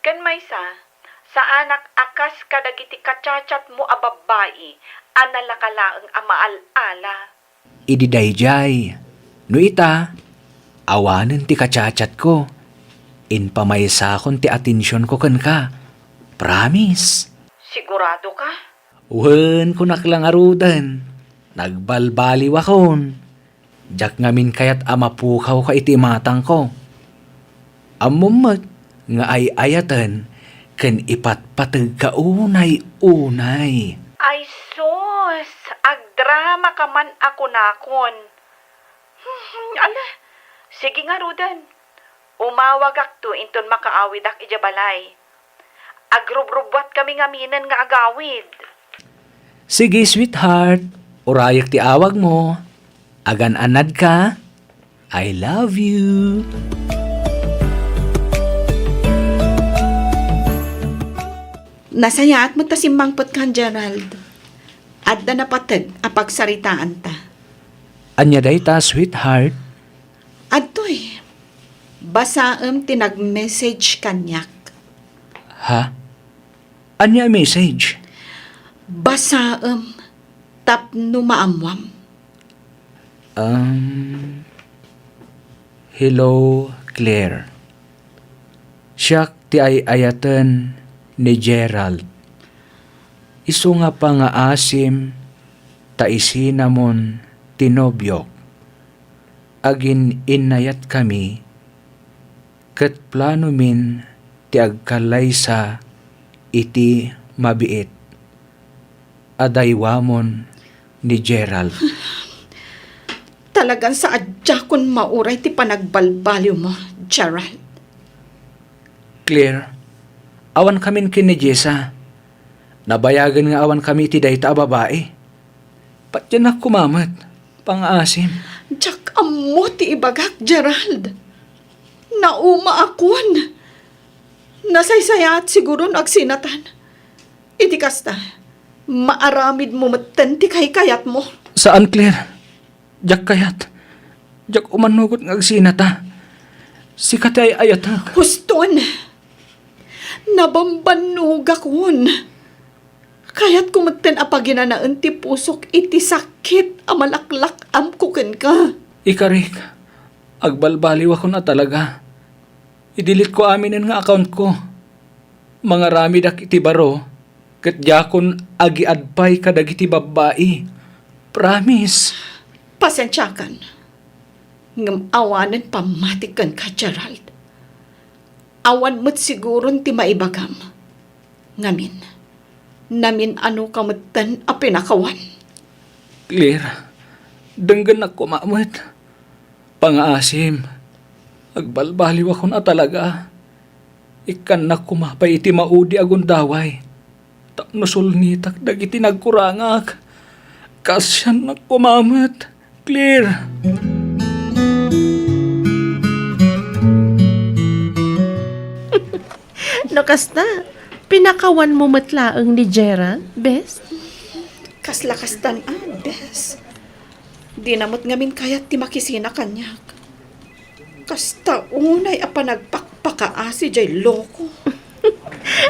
Ken maysa, saanak a kas kadagiti kachatchatmo a babbai a nalaka laeng a maal-ala. Idi daydiay, no ita, awanen ti kachatchatko. Impamaysakon ti atensionko kenka. Promise. Siguradoka? Wen, kunak la ngaruden. Nagbalbaliwakon. Diak ngamin kayat a mapukawka iti imatangko. Ammom met nga ay-ayaten ken ipatpategka unay-unay. Ay sus, agdramaka man a kunakon. Hmm, ala, sige ngaruden. Umawagakto inton makaawidak idiay balay. Agrubrubuatkami ngaminen nga agawid. Sige, sweetheart. Urayek ti awagmo. Agan-anadka. I love you. Nasayaat met ta simmangpetkan, Gerald. Adda napateg a pagsaritaanta. Ania dayta, sweetheart? Adtoy, basaem ti nag-message kaniak. Ha? Ania a message? Basaem. tapno maammuam. Um, hello, Claire. Siak ti ay-ayaten ni Gerald. Isu nga pangaasim ta isinamon ti nobiok. Agin-innayatkami ket planomin ti agkallaysa iti mabiit a daywamon ni Gerald. Talagan saadiakon mauray ti panagbalbaliwmo, Gerald. Claire, awan kamin ken ni Jessa. Nabayagen nga awan kami iti dayta a babai. Patiennak koma met, pangaasim. Diak ammo ti ibagak, Gerald. Naumaakon. Nasaysayaat siguron agsinatan. Iti kasta, maaramidmo metten ti kaykayatmo. Saan, Claire. Diak kayat. Diak umanugot nga agsinata. Sika ti ay-ayatek. Huston! Nabambannogakon. Kayatko metten a paginanaen ti pusok iti sakit a malaklak-amko kenka. Ikarik, agbalbaliwakon a talaga. I-delete ko aminen nga account ko. Mangaramedak iti baro, ket diakon agiad pay kadagiti babbai. Promise. Pasensiakan. Ngem awanen pammatik kenka, Gerald. Awan met siguron ti maibagam. Ngamin, namin-anoka metten a pinakawan. Claire, denggennak koma met. Pangaasim, agbalbaliwakon a talaga. Ikkannak koma pay iti maudi a gundaway tapno sulnitak dagiti nagkurangak. Kaasiannak koma met, Claire. No kasta, pinakawanmo met laeng ni Gerald, bes? Kasla kastan a, bes. Dina met ngamin kayat ti makisina kaniak. Kasta unay a panagpakpakaasi jay loko.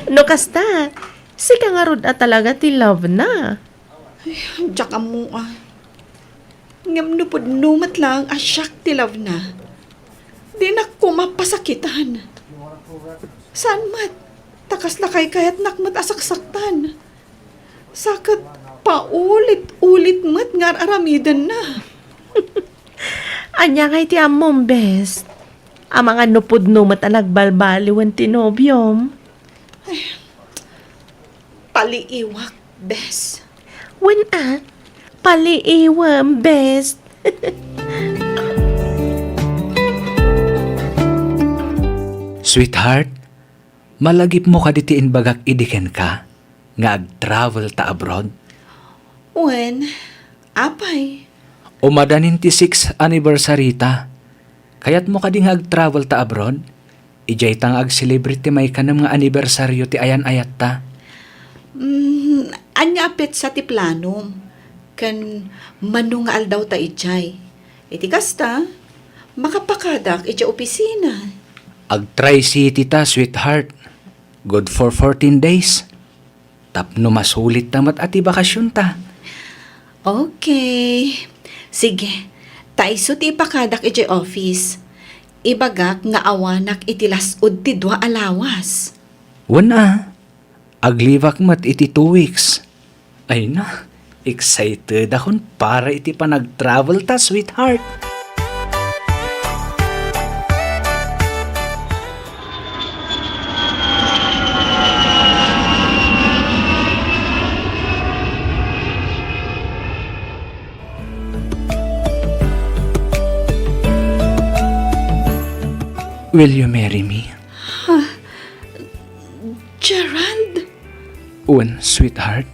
No kasta, sika ngarud a talaga ti love na. Ay, diak ammo a. Ngem no pudno met laeng a siak ti love na, dinak koma pasakitan. Saan met, ta kasla kaykayatnak met a saksaktan. Sa ket paulit-ulit met nga ar-aramidenna. Ania ngay ti ammom, bes? Amangan no pudno met a nagbalbaliwen ti nobiom? Ay, paliiwak, bes. Wen a, paliiwem, bes. Sweetheart, malagipmo kadi ti imbagak idi kenka nga ag-travel ta abroad? Wen, apay? Umadanin ti sixth anniversary ta. Kayatmo kadi nga ag-travel ta abroad? Idiay ta nga ag-celebrate ti maikanem nga anibersaryo ti ayan-ayatta. Mm, ania a petsa ti planom? Ken mano nga aldaw ta idiay? Iti kasta, makapakadak idiay opisina. Ag-Tri-City ta, sweetheart. Good for fourteen days. Tapno masulitta met a ti bakasionta. Okay. Sige, ta isu ti ipakadak idiay office. Ibagak nga awanak iti las-ud ti dua a lawas. Wen a, aglibak met iti two weeks. Ay na, excited akon para iti panag-travel ta, sweetheart. Will you marry me? Gerald? Wen, sweetheart.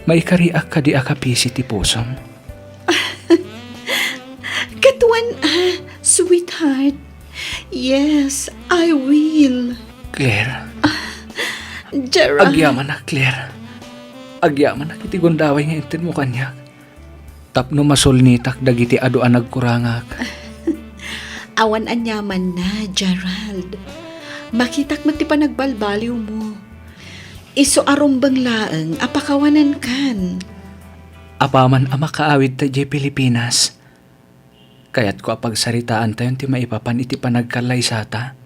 Maikariak kadi a kapisi ti pusom? Ket wen a, sweetheart. Yes, I will. Claire. Gerald. Agyamanak, Claire. Agyamanak iti gundaway nga intedmo kaniak. Tapno masulnitak dagiti adu a nagkurangak. Awan aniamanna, Gerald. Makitak met ti panagbalbaliwmo. Isu a rumbeng laeng a pakawanenkan. Apaman a makaawidta idiay Pilipinas, kayatko a pagsaritaantayon ti maipapan iti panagkallaysata.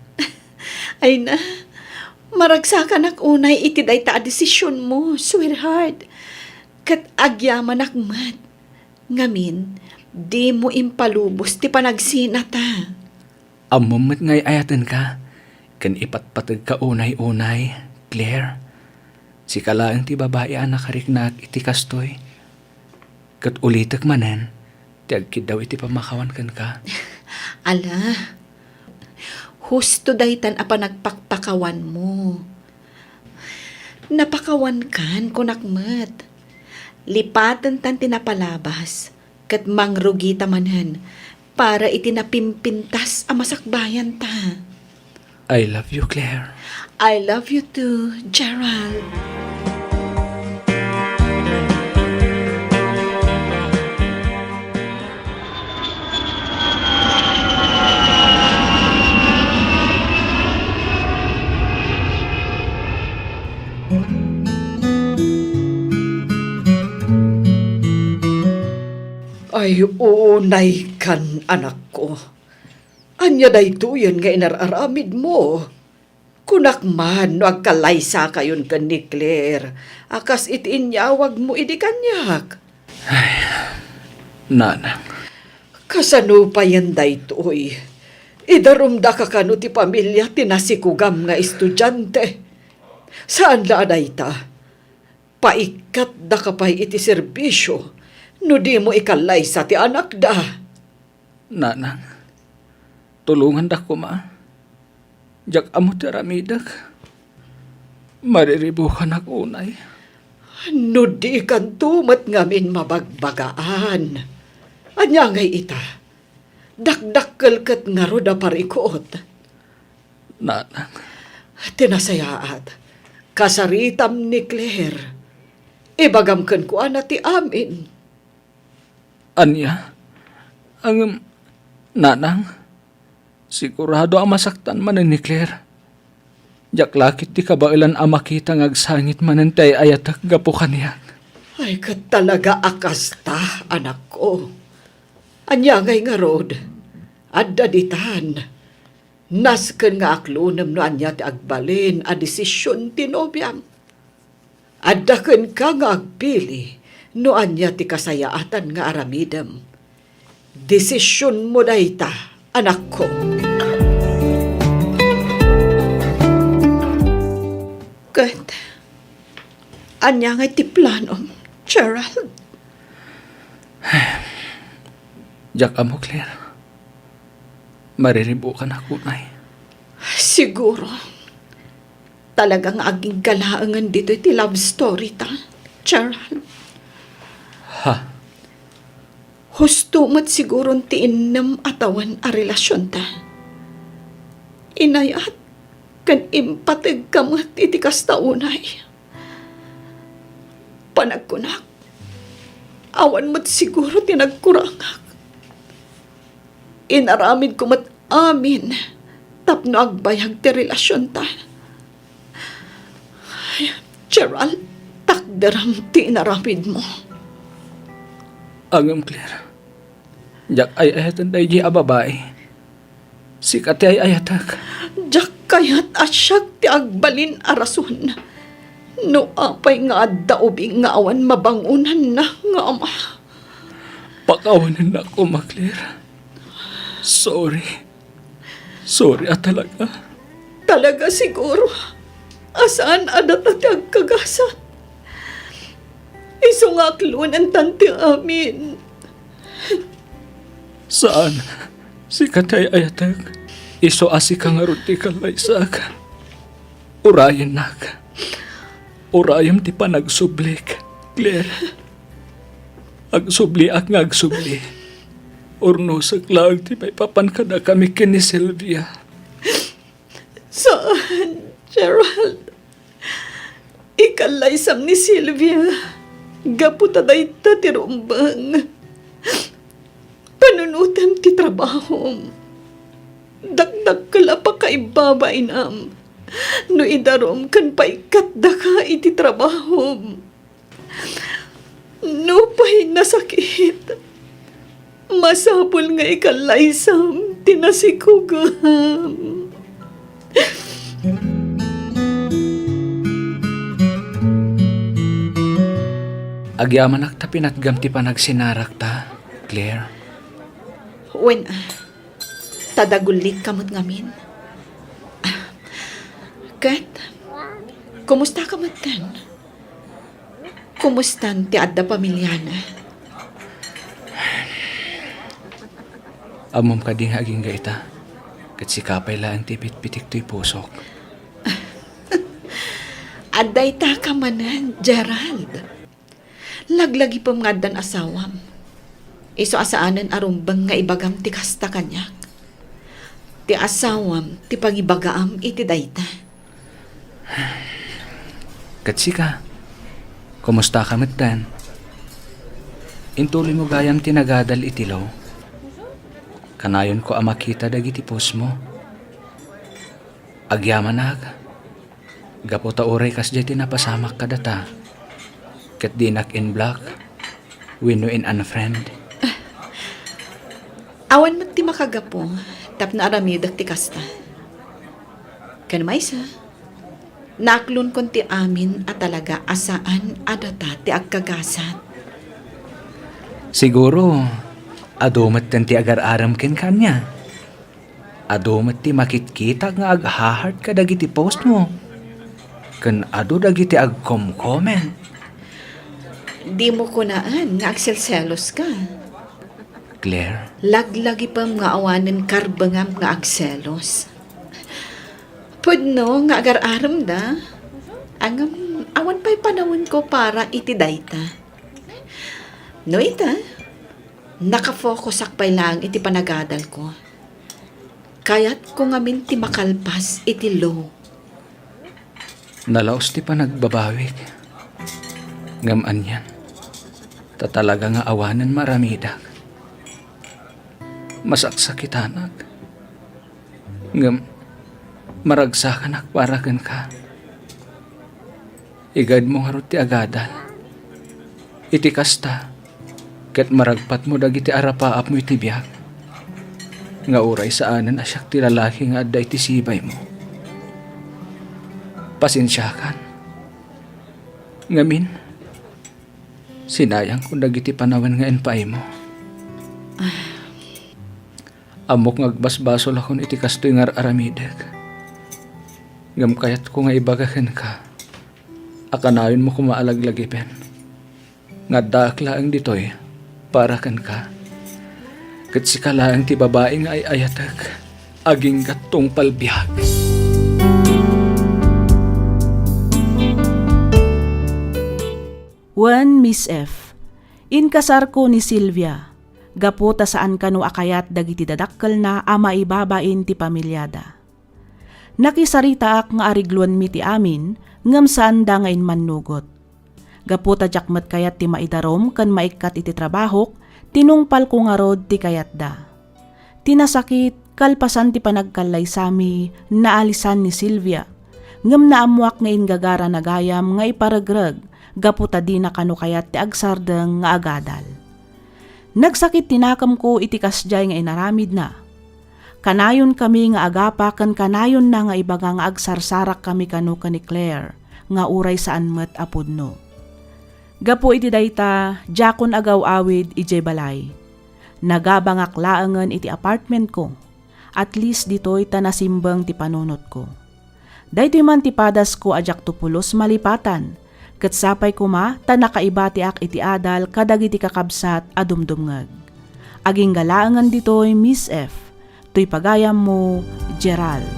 Ay na, maragsakanak unay iti dayta a desisionmo, sweetheart. Ket agyamanak met. Ngamin, dimo impalubos ti panagsinata. Ammom met nga ay-ayatenka, ken ipatpategka unay-unay, Claire. Sika laeng ti babai a nakariknaak iti kastoy. Ket ulitek manen ti agkiddaw iti pammakawan kenka. Ala, husto daytan a panagpakpakawanmo. Napakawankan, kunak met. Lipatentan ti napalabas, ket mangrugita manen para iti napimpintas a masakbayanta. I love you, Claire. I love you too, Gerald. Ay, unaykan, anakko. Ania daytoyen nga inar-aramidmo? Kunak man no agkallaysakayon ken ni Claire a kas iti inyawagmo idi kaniak. Ay, nanang. Kasano payen daytoy? Idarumdaka kano ti pamilia ti nasikugam nga estudiante? Saan la a dayta? Paikkatdaka pay iti serbisio no dimo ikallaysa ti anakda. Nanang, tulongandak koma. Diak ammo ti aramidek. Mariribukanak unay. No dikanto met ngamin mabagbagaan, ania ngay ita? Dakdakkel ket ngarud a parikut. Nanang. Ti nasayaat, kasaritam ni Claire. Ibagam kenkuana ti amin. Ania? Ngem, nanang, sigurado a masaktan manen ni Claire. Diak la ket ti kabaelan a makita nga agsangit manen ti ay-ayatek gapu kaniak. Ay, ket talaga a kasta, anakko. Ania ngay ngarud? Adda ditan. Nasken nga aklonem no ania ti agbalin a desision ti nobiam. Adda kenka nga agpili no ania ti kasayaatan nga aramidem. Desisionmo dayta, anakko. Ket ania ngay ti planom, Gerald? Diak ammo, Claire. Mariribukanak unay. Siguro. Talaga nga agingga laengen ditoy ti love story ta, Gerald. Ha? Husto met siguron ti innem a tawen a relasionta. Inayat ken impategka met iti kasta unay. Panagkunak, awan met siguro ti nagkurangak. Inaramidko met amin tapno agbayag ti relasionta. Ay, Gerald, takderam ti inaramidmo. Ngem, Claire, diak ay-ayaten daydi a babai. Sika ti ay-ayatek. Diak kayat a siak ti agbalin a rason no apay nga adda ubing nga awan mabangonanna nga ama. Pakawanennak koma, Claire. Sorry. Sorry a talaga. Talaga siguro a saan a data ti agkagasat. Isu nga aklonentan ti amin. Saan, sika ti ay-ayatek. Isu a sika ngarud ti kallaysak. Urayennak. Urayem ti panagsublik, Claire. Agsubliak nga agsubli. Urnosek laeng ti maipapan kadakami ken ni Sylvia. Saan, Gerald. Ikallaysam ni Sylvia gapu ta dayta ti rumbeng. Panunotem ti trabahom. Dakdakkel a pakaibabainam no idarum ken paikkatdaka iti trabahom. Nupay nasakit, masapul nga ikallaysam ti nasikugam. Agyamanak ta pinatgam ti panagsinarakta, Claire. Wen, ta dagullikka met ngamin. Ket, kumustaka metten? Kumustan ti adda pamiliana? Ammom kadi nga agingga ita, ket sika pay laeng ti ipitpitik toy pusok. Adda ita ka manen, Gerald. Laglagipem nga addan asawam. Isu a saanen a rumbeng nga ibagam ti kasta kaniak. Ti asawam ti pangibagaam iti dayta. Ket sika, kumustaka metten? Intuloymo gayam ti nagadal iti law. Kanayonko a makita dagiti postmo. Agyamanak, gapu ta uray kasdiay ti napasamak kadata, ket dinak in-block wenno in-unfriend. Awan met ti makagapu tapno aramidek ti kasta. Ken maysa, naaklonkon ti amin a talaga a saan a data ti agkagasat. Siguro, adu metten ti agar-arem kenka ania. Adu met ti makitkitak nga agha-heart kadagiti postmo. Ken adu dagiti agkom-comment. Dimo kunaen nga agselseloska. Claire? Laglagipem nga awanen karbengam nga agselos. Pudno nga agar-aremda. Ngem awan pay panawenko para iti dayta. No ita, nakafokusak pay laeng iti panagadalko. Kayatko ngamin ti makalpas iti law. Nalaus ti panagbabawik. Ngem anian, ta talaga nga awanen maaramidak. Masaksakitanak. Ngem maragsakanak para kenka. Igaedmo ngarud ti agadal. Iti kasta, ket maragpatmo dagiti arapaapmo iti biag, nga uray saanen a siak ti lalaki nga adda iti sibaymo. Pasensiakan. Ngamin, sinayangko dagiti panawen nga impaaymo. Ammok nga agbasbasolakon iti kastoy nga ar-aramidek. Ngem kayatko nga ibaga kenka a kanayonmo koma a laglagipen nga addaak laeng ditoy para kenka. Ket sika laeng ti babai nga ay-ayatek, aginggat tungpal biag. Wen, Miss F, inkasarko ni Silvia, gapu ta saan kano a kayat dagiti dadakkelna a maibabain ti pamiliada. Nakisaritaak nga arigloenmi ti amin, ngem saanda nga immannugot. Gapu ta diak met kayat ti maidarum ken maikkat iti trabahok, tinungpalko ngarud ti kayatda. Ti nasakit, kalpasan ti panagkallaysami, naalisan ni Silvia, ngem naammoak nga inggagarana gayam nga iparegreg gapu ta dina kano kayat ti agsardeng nga agadal. Nagsakit ti nakemko iti kasdiay nga inaramidna. Kanayonkami nga agapa ken kanayonna nga ibaga nga agsarsarakkami kano ken ni Claire nga uray saan met a pudno. Gapu iti dayta, diakon agaw-awid idiay balay. Nagabangak laengen iti apartmentko. At least ditoy ta nasimbeng ti panunotko. Daytoy man ti padasko a diakto pulos malipatan, ket sapay koma ta nakaibatiak iti adal kadagiti kakabsat a dumdumngeg. Agingga laengen ditoy, Miss F, toy pagayammo, Gerald.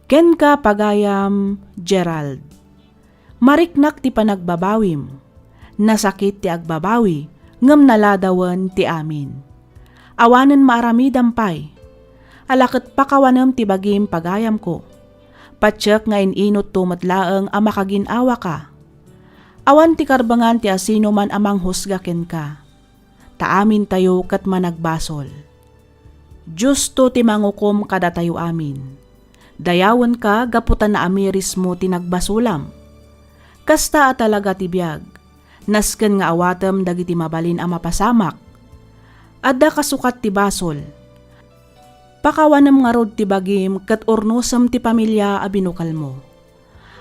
Kenka, pagayam, Gerald. Mariknak ti panagbabawim. Nasakit ti agbabawi, ngem naladawen ti amin. Awanen maaramidam pay. Ala ket pakawanem ti bagim, pagayamko. Patiek nga in-inutto met laeng a makagin-awaka. Awan ti karbengan ti asinoman a manghusga kenka. Ta amintayo ket managbasol. Diosto ti mangukom kadatayo amin. Dayawenka gapu ta naamirismo ti nagbasolam. Kasta a talaga ti biag, nasken nga awatem dagiti mabalin a mapasamak. Adda kasukat ti basol. Pakawanem ngarud ti bagim ket urnosem ti pamilia a binukelmo.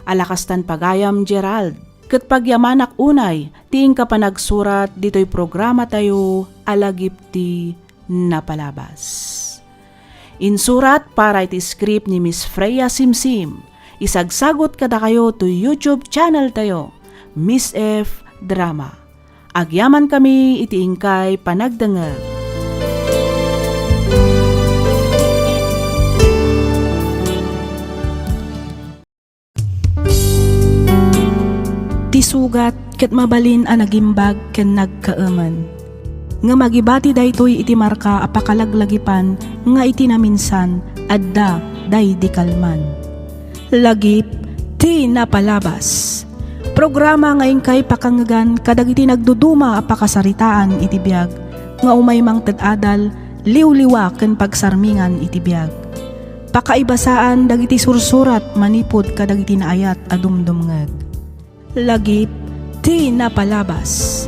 Alakastan pagayam, Gerald, ket pagyamanak unay ti inka panagsurat ditoy programatayo a Lagip ti Napalabas. Insurat para iti script ni Miss Freya Simsim. Isagsagut kadakayo to YouTube channel tayo, Miss F Drama. Agyaman kami iti inkay panagdengngeg. Ti sugat ket mabalin a nagimbag ken nagkaemen. Ngem agibati daytoy iti marka a pakalaglagipan nga iti naminsan adda daydi kalman. Lagip ti Napalabas. Programa nga inkay pakangngegan kadagiti nagduduma a pakasaritaan iti biag nga umay mangted adal, liwliwa ken pagsarmingan iti biag. Pakaibasaan dagiti sursurat manipud kadagiti naayat a dumdumngeg. Lagip ti Napalabas.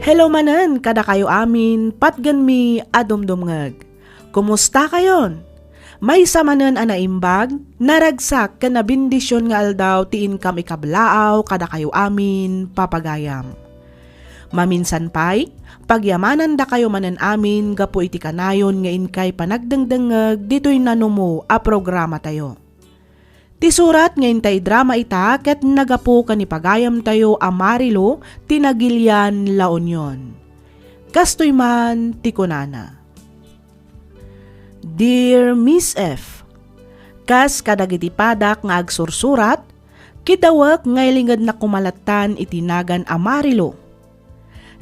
Hello manen kadakayo amin, patgenmi a dumdumngeg. Kumustakayon? Maysa manen a naimbag, naragsak ken nabendisyon nga aldaw ti inkam ikablaaw kadakayo amin, papagayam. Maminsan pay, pagyamanandakayo manen amin gapu iti kanayon nga inkay panagdengdengngeg ditoy nanumo a programatayo. Ti surat nga intay drama ita ket nagapu ken ni pagayamtayo a Marilo ti Nagilian, La Union. Kastoy man ti kunana. Dear Miss F, kas kadagiti padak nga agsursurat, kidawek nga ilingednak koma lattan iti nagan a Marilo.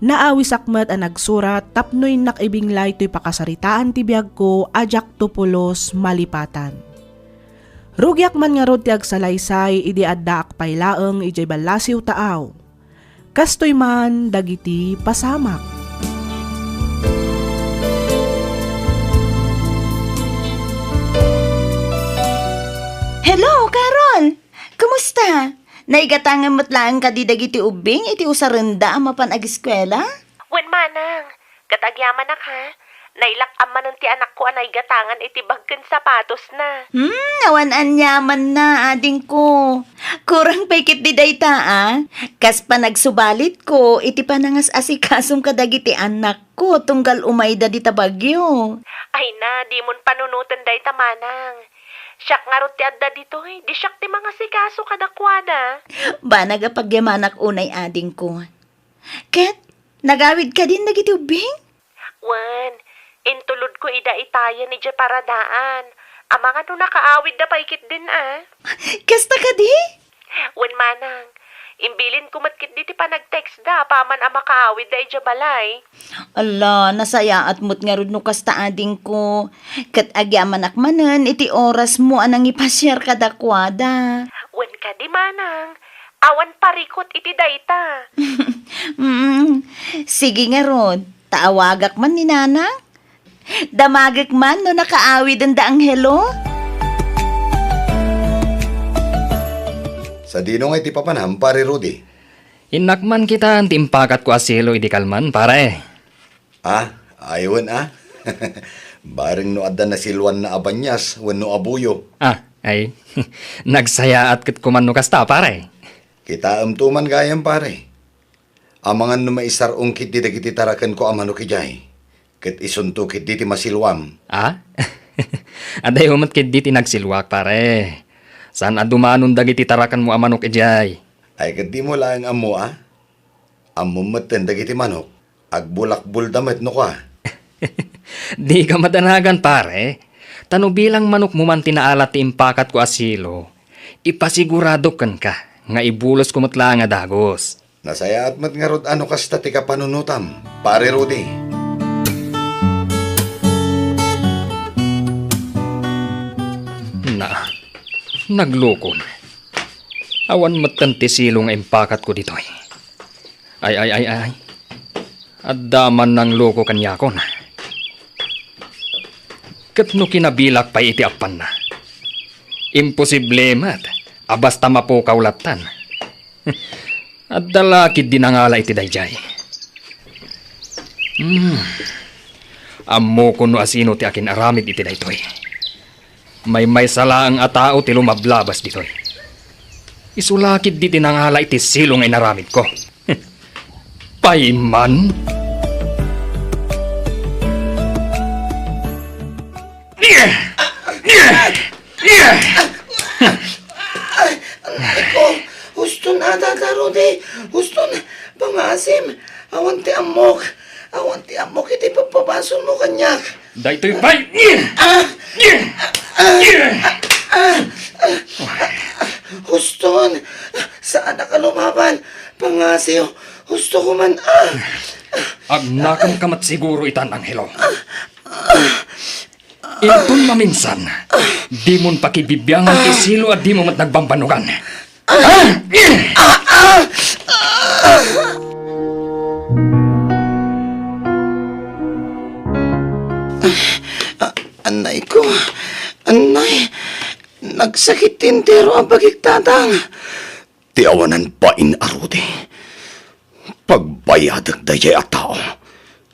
Naawisak met a nagsurat tapno innak ibinglay toy pakasaritaan ti biagko a diakto pulos malipatan. Rugiak man ngarud ti agsalaysay idi addaak pay laeng idiay ballasiw taaw. Kastoy man dagiti pasamak. Hello, Carol! Kumusta? Naigatangan met laeng kadi dagiti ubbing iti usarenda a mapan agiskuela? Wen, manang. Ket agyamanak, ha? Nailak-am manen ti anakko a naigatangan iti bag ken sapatosna. Hmm, awan aniamanna, adingko. Kurang pay ketdi dayta, a? Kas panagsubalitko iti panangas-asikasom kadagiti anakko tunggal umayda dita bagyo. Ay na, dimon panunoten dayta, manang. Siak ngarud ti adda ditoy, di siak ti mangasikaso kadakuada. Banag a pagyamanak unay, adingko. Ket, nagawid kadin dagiti ubbing? Wen, intulodko ida itayen idiay paradaan. Amangan no nakaawidda pay ketdin, a? Kasta kadi? Wen, manang, imbilinko met ketdi ti panagtextda apaman a makaawidda idiay balay. Ala, nasayaat met ngarud no kasta, adingko. Ket agyamanak manen iti orasmo a nangipasiar kadakuada. Wen kadi, manang, awan parikut iti dayta. Mm, sige ngarud, ta awagak man ni nanang. Damagek man no nakaawiden da Angelo. Sadino nga iti papanam, Pare Rudy? Innak man kitaen ti impakatko a silo idi kalman, pare. Ah, ay wen, a? Bareng no adda nasiluanna a banias wenno a buyo. Ah, ay. Nagsayaat ket kuman no kasta, pare. Kitaemto man gayam, pare. Amangan no maisar-ong ketdi dagiti tarakenko a manok idiay, ket isunto ketdi ti masiluam. Ah? Adayo met ketdi ti nagsiluak, pare. Saan a dumanon dagiti tarakenmo a manok idiay? Ay, ket dimo laeng ammo, a? Ammom metten dagiti manok, agbulakbolda met no kua. Dika madanagan, pare. Ta no bilang manokmo man ti naalat ti impakatko a silo, ipasigurado kenka nga ibulosko met laeng a dagus. Nasayaat met ngarud a no kasta ti kapanunotam, Pare Rudy. Na, naglukon. Awan metten ti silo nga impakatko ditoy. Ay, ay, ay, ay. Adda man nangloko kaniakon. Ket no kinabilak pay iti appanna, imposible met a basta mapukaw lattan. Adda la ketdi nangala iti daydiay. Hmm. Ammokon no asino ti akin-aramid iti daytoy. Maymaysa laeng a tao ti lumablabas ditoy. Isu la ketdi ti nangala iti silo nga inaramidko. Payman? Ay, anay ko. Huston, Tata Rudy. Huston, pangasim. Awan ti ammok. Awan ti ammok iti pagpabasolmo kaniak. Daytoy pay! Ah! Ah! Ah! Huston, saanak a lumaban. Pangasiw, husto ko man. Ah! Agnakem ka met siguro itan, Angelo. Inton maminsan, dimon pakibibiangan ti silo a dimo met nagbambannogan. Ah! Ah, anay ko. Anay. Nagsakit ti entero a bagik, Tatang. Ti awanan bain a Rudy. Pagbayadek daydiay a tao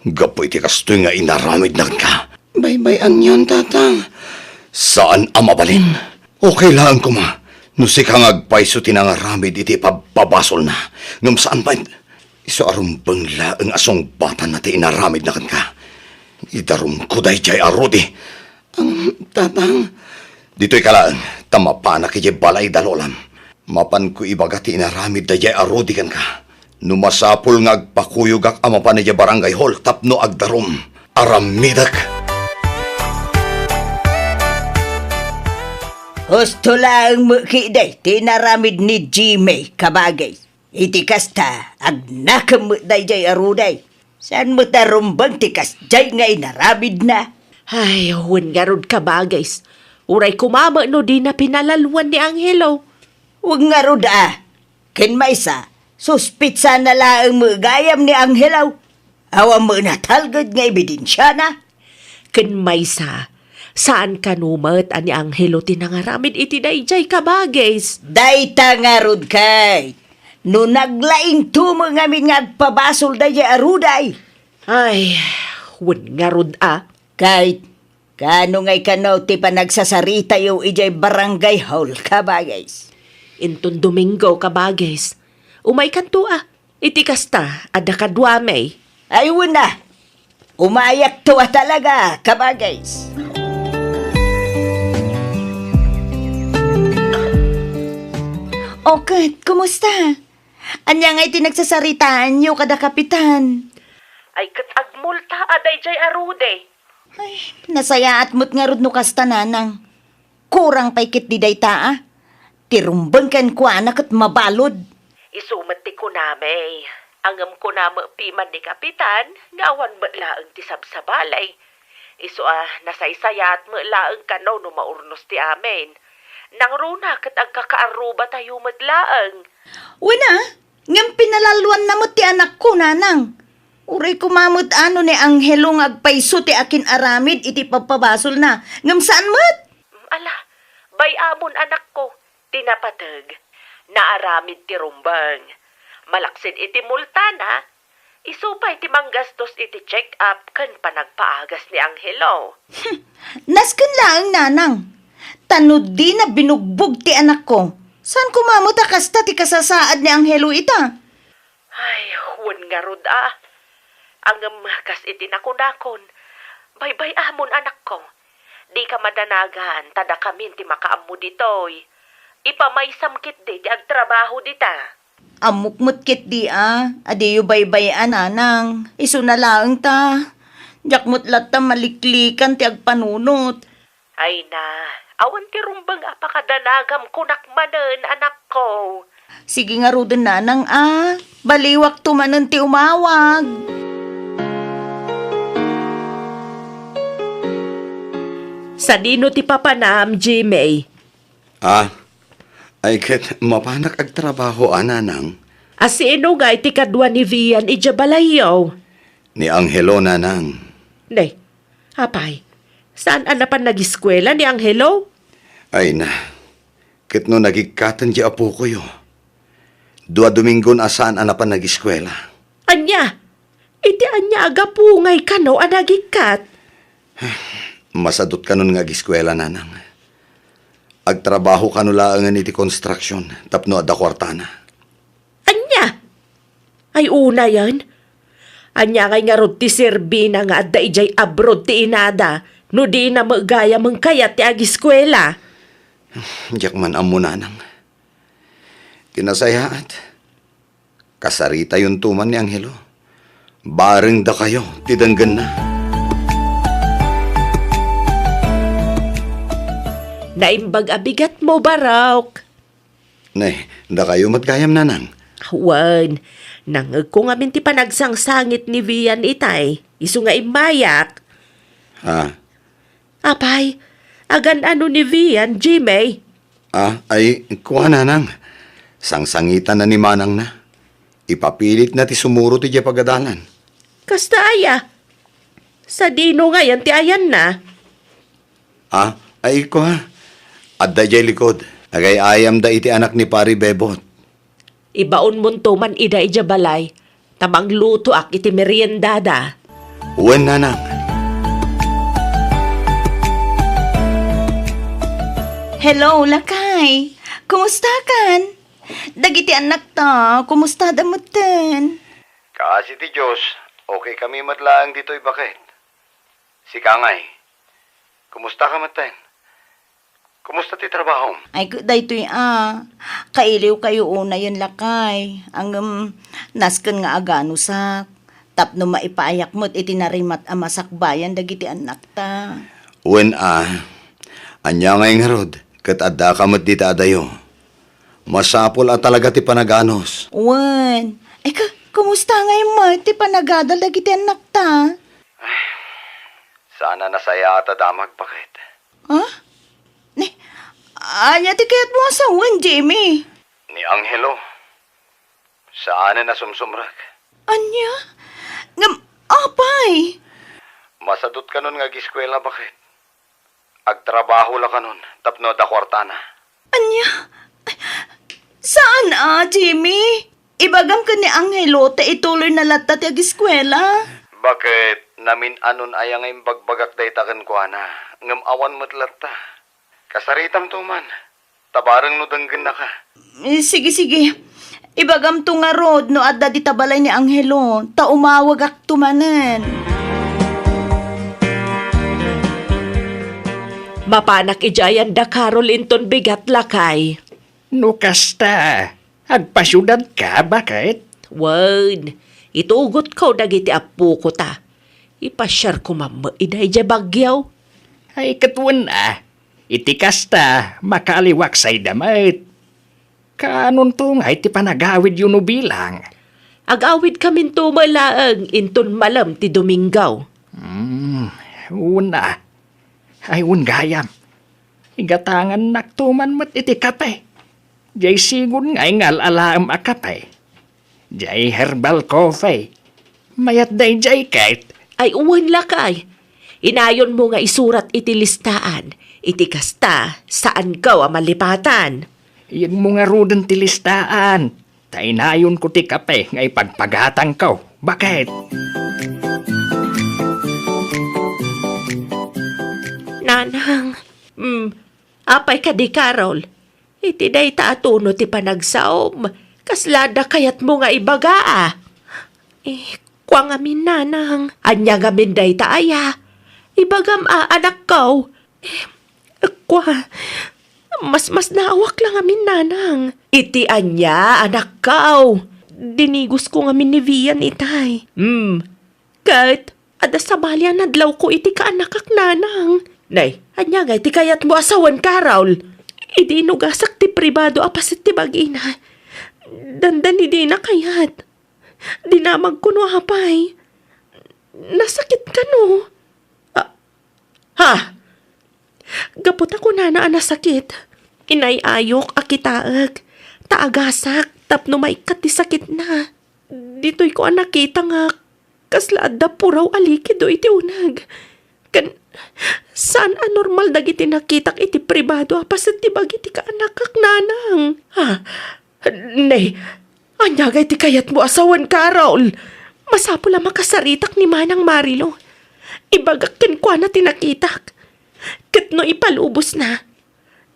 gapu iti kastoy nga inaramidna kenka. Baybay-anyon, Tatang. Saan a mabalin. Okay laeng koma no sika nga agpayso ti nangaramid iti pagpabasolna. Ngem saan met. Isu a rumbeng laeng a sungbatanna ti inaramidna kenka. Idarumko daydiay a Rudy. Ang, Tatang. Ditoy ka laeng, ta mapanak idiay balay da lolam. Mapanko ibaga ti inaramid daydiay a Rudy kenka. No masapul nga agpakuyogak a mapan idiay barangay hall tapno agdarum, aramidek. Husto laeng met ketdi ti inaramid ni Jimmy, kabagis. Iti kasta, agnakem met daydiay a Rudy. Saan met a rumbeng ti kasdiay nga inaramidna? Ay, wen ngarud, kabagis. Uray koma met no dina pinalalwan ni Angelo. Wen ngarud a. Ken maysa, suspitsana laeng met gayam ni Angelo. Awan met natalged nga ebidensiana. Ken maysa, saan kano met a ni Angelo ti nangaramid iti daydiay, kabagis. Dayta ngarud, Kay. No naglaingto met ngamin nga agpabasol daydiay a Rudy. Ay, wen ngarud a. Kay, kaano ngay kano ti panagsasaritayo idiay barangay hall, kabagis? Inton Domingo, kabagis. Umaykanto a. Iti kasta, adda kaduami. Ay, wen a. Umayakto a talaga, kabagis. O ket, kumusta? Ania ngay ti nagsasaritaanyo kada Kapitan? Ay, ket agmulta a daydiay a Rudy. Ay, nasayaat met ngarud no kasta, Nanang. Kurang pay ketdi dayta a. Ti rumbeng kenkuana ket mabalud. Isu met ti kunami, ngem kuna met piman ni Kapitan nga awan met laeng ti sabsabali. Isu a nasaysayaat met laeng kano no maurnos ti amin. Nangruna ket agkakaarrubatayo met laeng. Wen a, ngem pinalalwanna met ti anakko, Nanang. Uray koma met a no ni Angelo nga agpayso ti akin-aramid iti pagpabasolna, ngem saan met. Ala, bay-amon, anakko, ti napateg. Naaramid ti rumbeng. Malaksid iti multana, isu pay ti manggastos iti check-up ken panagpaagas ni Angelo. Nasken laeng, Nanang. Ta no dina binugbog ti anakko, saan koma met a kasta ti kasasaad ni Angelo ita? Ay, wen ngarud a. Ngem kas iti nakunakon, baybay-amon, anakko. Dika madanagan, ta dakamin ti makaammo ditoy. Ipamaysam ketdi ti agtrabaho dita. Ammok met ketdi a, a diyo baybay-an, Nanang. Isuna laeng ta. Diak met latta maliklikan ti agpanunot. Ay na, awan ti rumbeng a pakadanagam kunak manen, anakko. Sige ngaruden, Nanang a. Baliwakto manen ti umawag. Sadino ti papanam, Jimmy? Ah, ay ket mapanak agtrabaho a, Nanang. A sino ngay ti kadua ni Vian idiay balayyo? Ni Angelo, nanang. Ne, apay, saan a napan nagiskuela ni Angelo? Ay na, ket no nagikkaten ti apokoyo. Dua Domingon a saan a napan nagiskuela. Ania? Iti ania a gapu ngay kano a nagikkat? Masadut kanon nga agiskuela, nanang. Agtrabaho kano laengen iti konstruksion tapno adda kuartana. Ania? Ay, unayen? Ania ngay ngarud ti serbina nga adda idiay abroad ti inada no dina met gayam kayat ti agiskuela? Diak man ammo, nanang. Ti nasayaat, kasaritayonto man ni Angelo. Bareng dakayo ti denggenna. Naimbag a bigatmo, Barok. Ne, dakayo met gayam, nanang. Wen, nangngegko ngamin ti panagsangsangit ni Vian itay, isu nga immayak. Ha? Apay, agan-ano ni Vian, Jimmy? Ah, ay, kua, nanang. Sangsangitanna ni manangna. Ipapilitna ti sumurot idiay pagadalan. Kasta aya? Sadino ngayen ti ayanna? Ah, ay, kua. Adda idiay likod. Agay-ayamda iti anak ni Pari Bebot. Ibaonmonto man ida idiay balay, ta manglutoak iti meriendada. Wen, nanang. Hello, lakay. Kumustakan? Dagiti annakta, kumustada metten? Kaasi ti Dios, okay kami met laeng ditoy, baket. Sika ngay, kumusta ka metten? Kumusta ti trabahom? Ay, ket daytoy a, kailiwkayo unayen, lakay. Ngem nasken nga aganusak, tapno maipaayak met iti narimat a masakbayan dagiti annakta. Wen a, ania ngay ngarud, ket addaka met dita adayo. Masapul a talaga ti panaganus. Wen, ay, ka-, kumusta ngay met ti panagadal dagiti annakta? Saan a nasayaat a damag, baket. Ha? Ni, ania ti kayatmo a sawen, Jimmy? Ni Angelo. Saan a nasumsumrek. Ania? Ngem, apay? Masadut kanon nga agiskuela, baket. Agtrabaho la kanon tapno adda kuartana. Ania? Saan a, Jimmy? Ibagam ken ni Angelo ta ituloyna latta ti agiskuela. Baket, namin-anon aya nga imbagbagak dayta kenkuana, ngem awan met latta. Kasaritamto man, ta bareng no denggennaka. Eh, sige, sige. Ibagamto ngarud no adda dita balay ni Angelo, ta umawegakto manen. Mapanak idiay anda Carol inton bigat, lakay. No kasta, agpasiudadka, baket? Wen, itugotko dagiti appoko ta. Ipasiarko mamma ida idiay Baguio. Ay, ket wen a, iti kasta, makaaliwak sayda met. Kaanonto ngay ti panagawidyo no bilang? Agawidkaminto met laeng inton malem ti Domingo. Hmm, wen a. Ay, wen gayam. Igatangannakto man met iti kape. Diay sigun ngay nga al-alaem a kape. Diay herbal coffee. Mayat daydiay ket. Ay, wen lakay. Inayonmo nga isurat iti listaan. Iti kasta, saanko a malipatan. Iyegmo ngaruden ti listaan. Ta inayonko ti kape nga ipagpagatangko. Baket? Nanang, mm, apay kadi, Carol? Iti dayta a tono ti panagsaom, kasla adda kayatmo nga ibaga a? Eh, kua ngamin, nanang. Ania ngamin dayta aya? Ibagam a, anakko. Eh, kua, masmasnaawak la ngamin, nanang. Iti ania, anakko? Dinigosko ngamin ni Vian itay. Hmm. Ket, adda sabali a nadlawko iti kaanakak, nanang. Nay, ania ngay ti kayatmo a sawen, Carol? Idi inugasak ti pribado a paset ti bagina, dandani dina kayat. Dinamagko no apay. Nasakit kano? Ah, ha? Gapu ta kunana a nasakit, inay-ayok a kitaek ta agasak. tapno maikkat ti sakitna. Ditoyko a nakita nga kasla adda puraw a likido iti uneg. Ken saan a normal dagiti nakitak iti pribado a paset ti bagi ti kaanakak, nanang. Ha? Ne, ania ngay ti kayatmo a sawen, Carol? Masapul a makasaritak ni Manang Marilo. Ibagak kenkuana ti nakitak. Ket no ipalubosna,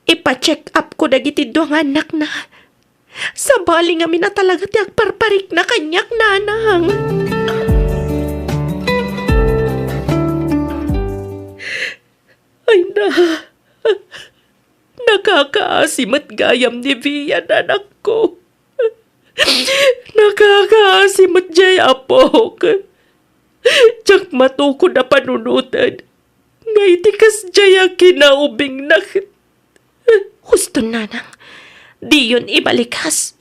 ipa-check up ko dagiti dua nga annakna. Sabali ngamin a talaga ti agparparikna kaniak, nanang. Ay na, nakakaasi met gayam ni Vian, anakko. Nakakaasi met jay apok. Diak matukod a panunoten nga iti kasjay a kinaubingna. Husto, nanang. Diyon ibalikas.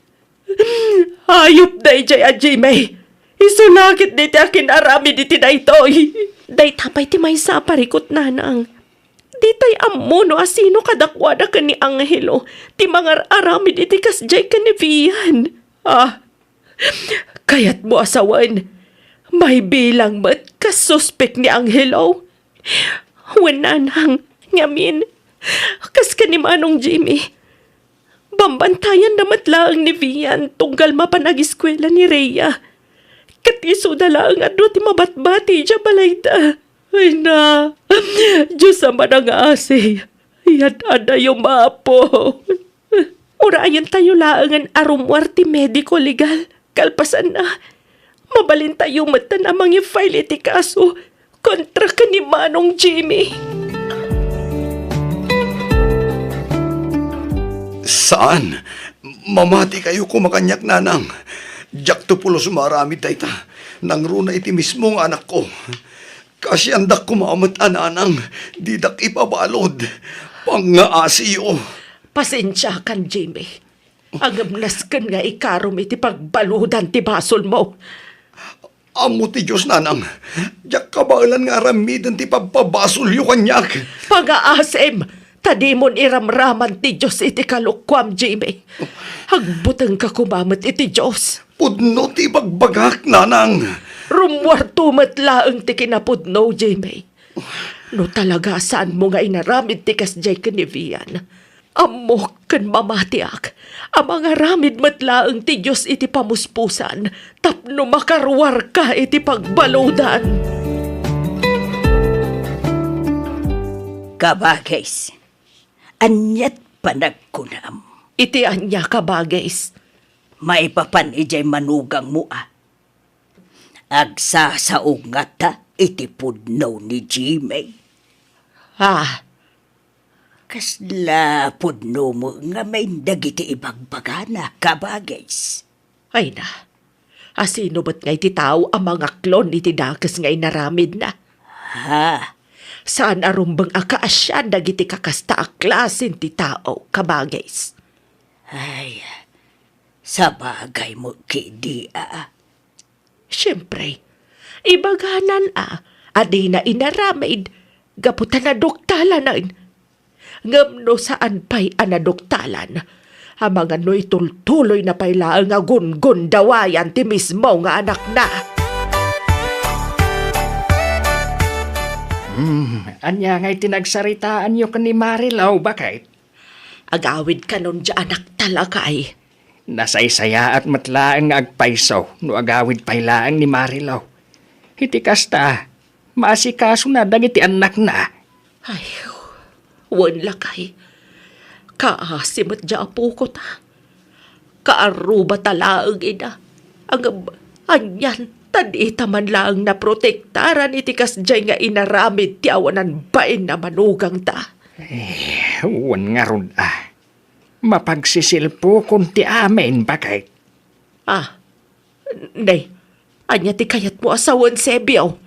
Hayop dayjay a Jimmy. Isu la ketdi ti akin-aramid iti daytoy. Dayta pay ti maysa a parikut, nanang. Ditay ammo no asino kadakuada ken ni Angelo ti mangar-aramid iti kasjay ken ni Vian. Ah, kayatmo a sawen, maibilang met kas suspek ni Angelo? Wen, nanang, ngamin, kas ken ni Manong Jimmy, bambantayanna met laeng ni Vian tunggal mapan agiskuela ni Rhea. Ket isuda laeng a dua ti mabatbati idiay balayda. Ay na, Dios a manangasi, yad-adayo, Apo. Urayentayo laengen a rummuar ti mediko legal. Kalpasanna, mabalintayo metten a mangi-file iti kaso kontra ken ni Manong Jimmy. Saan. Mamatikayo koma kaniak, nanang. Diakto pulos maaramid dayta. Nangruna iti mismo nga anakko. Kaasiandak koma met a nanang, didak ipabalud. Pangngaasiyo. Pasensiakan, Jimmy. Ngem nasken nga ikarom iti pagbaludan ti basolmo. Ammo ti Dios, nanang. Diak kabaelan nga aramiden ti pagpabasolyo kaniak. Pangngaasim, ta dimon iramraman ti Dios iti kalokuam, Jimmy. Agbutengka koma met iti Dios. Pudno ti ibagbagak, nanang. Rummuarto met laeng ti kinapudno, Jimmy. No talaga saanmo nga inaramid ti kasdiay ken ni Vian, ammok ken mamatiak a mangaramid met laeng ti Dios iti pamuspusan tapno makaruarka iti pagbaludan. Kabagis, aniat panagkunam? Iti ania, kabagis? Maipapan idiay manugangmo a agsasao ngata iti pudno ni Jimmy. Ah. Kasla pudno met ngamin dagiti ibagbagana, kabagis? Ay na, asino met ngay ti tao a mangaklon iti dakes nga inaramidna? Ha? Saan a rumbeng a kaasian dagiti kakasta a klasen ti tao, kabagis? Ay, sabagay met ketdi a. Siempre, ibaganan a, a dina inaramid gapu ta naduktalan. Ngem no saan pay a naduktalan, amangan no itultuloyna pay laeng a gungundawayan ti mismo nga anakna. Hmm, ania ngay ti nagsaritaanyo ken ni Marilou, baket? Agawid kanon dia anakta, lakay. Nasaysayaat met laeng nga agpayso no agawid pay laeng ni Marilou. Iti kasta, maasikasona dagiti annakna. Ay, wen, lakay. Kaasi met dia apokota. Kaarrubata laeng ida. Ngem anian ta dita man laeng naprotektaran iti kasdiay nga inaramid ti awanan bain a manugangta? Eh, wen ngarud a. Mapagsisilpukon ti amin, baket. Ah, nay, ania ti kayatmo a sawen, Sebio?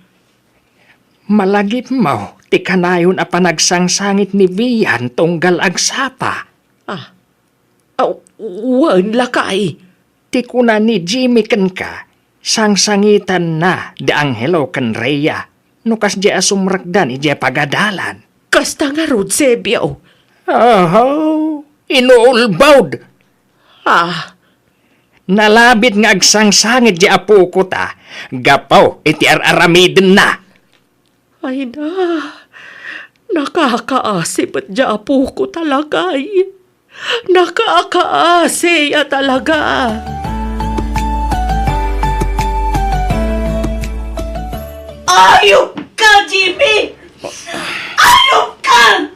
Malagipmo ti kanayon a panagsangsangit ni Vian tunggal agsapa. Ah, aw, wen, lakay. Ti kuna ni Jimmy kenka, sangsangitanna da Angelo ken Rhea no kasdiay a sumrekdan idiay pagadalan. Kasta ngarud, Sebio? Ahaw, inuulbod! Ah. Nalabit nga agsangsangit ti apoko ta gapu iti ar-aramidenna. Ay na, nakakaasi met ti apoko talaga. Nakakaasi a talaga. Ayop ka, Jimmy! Ayop ka!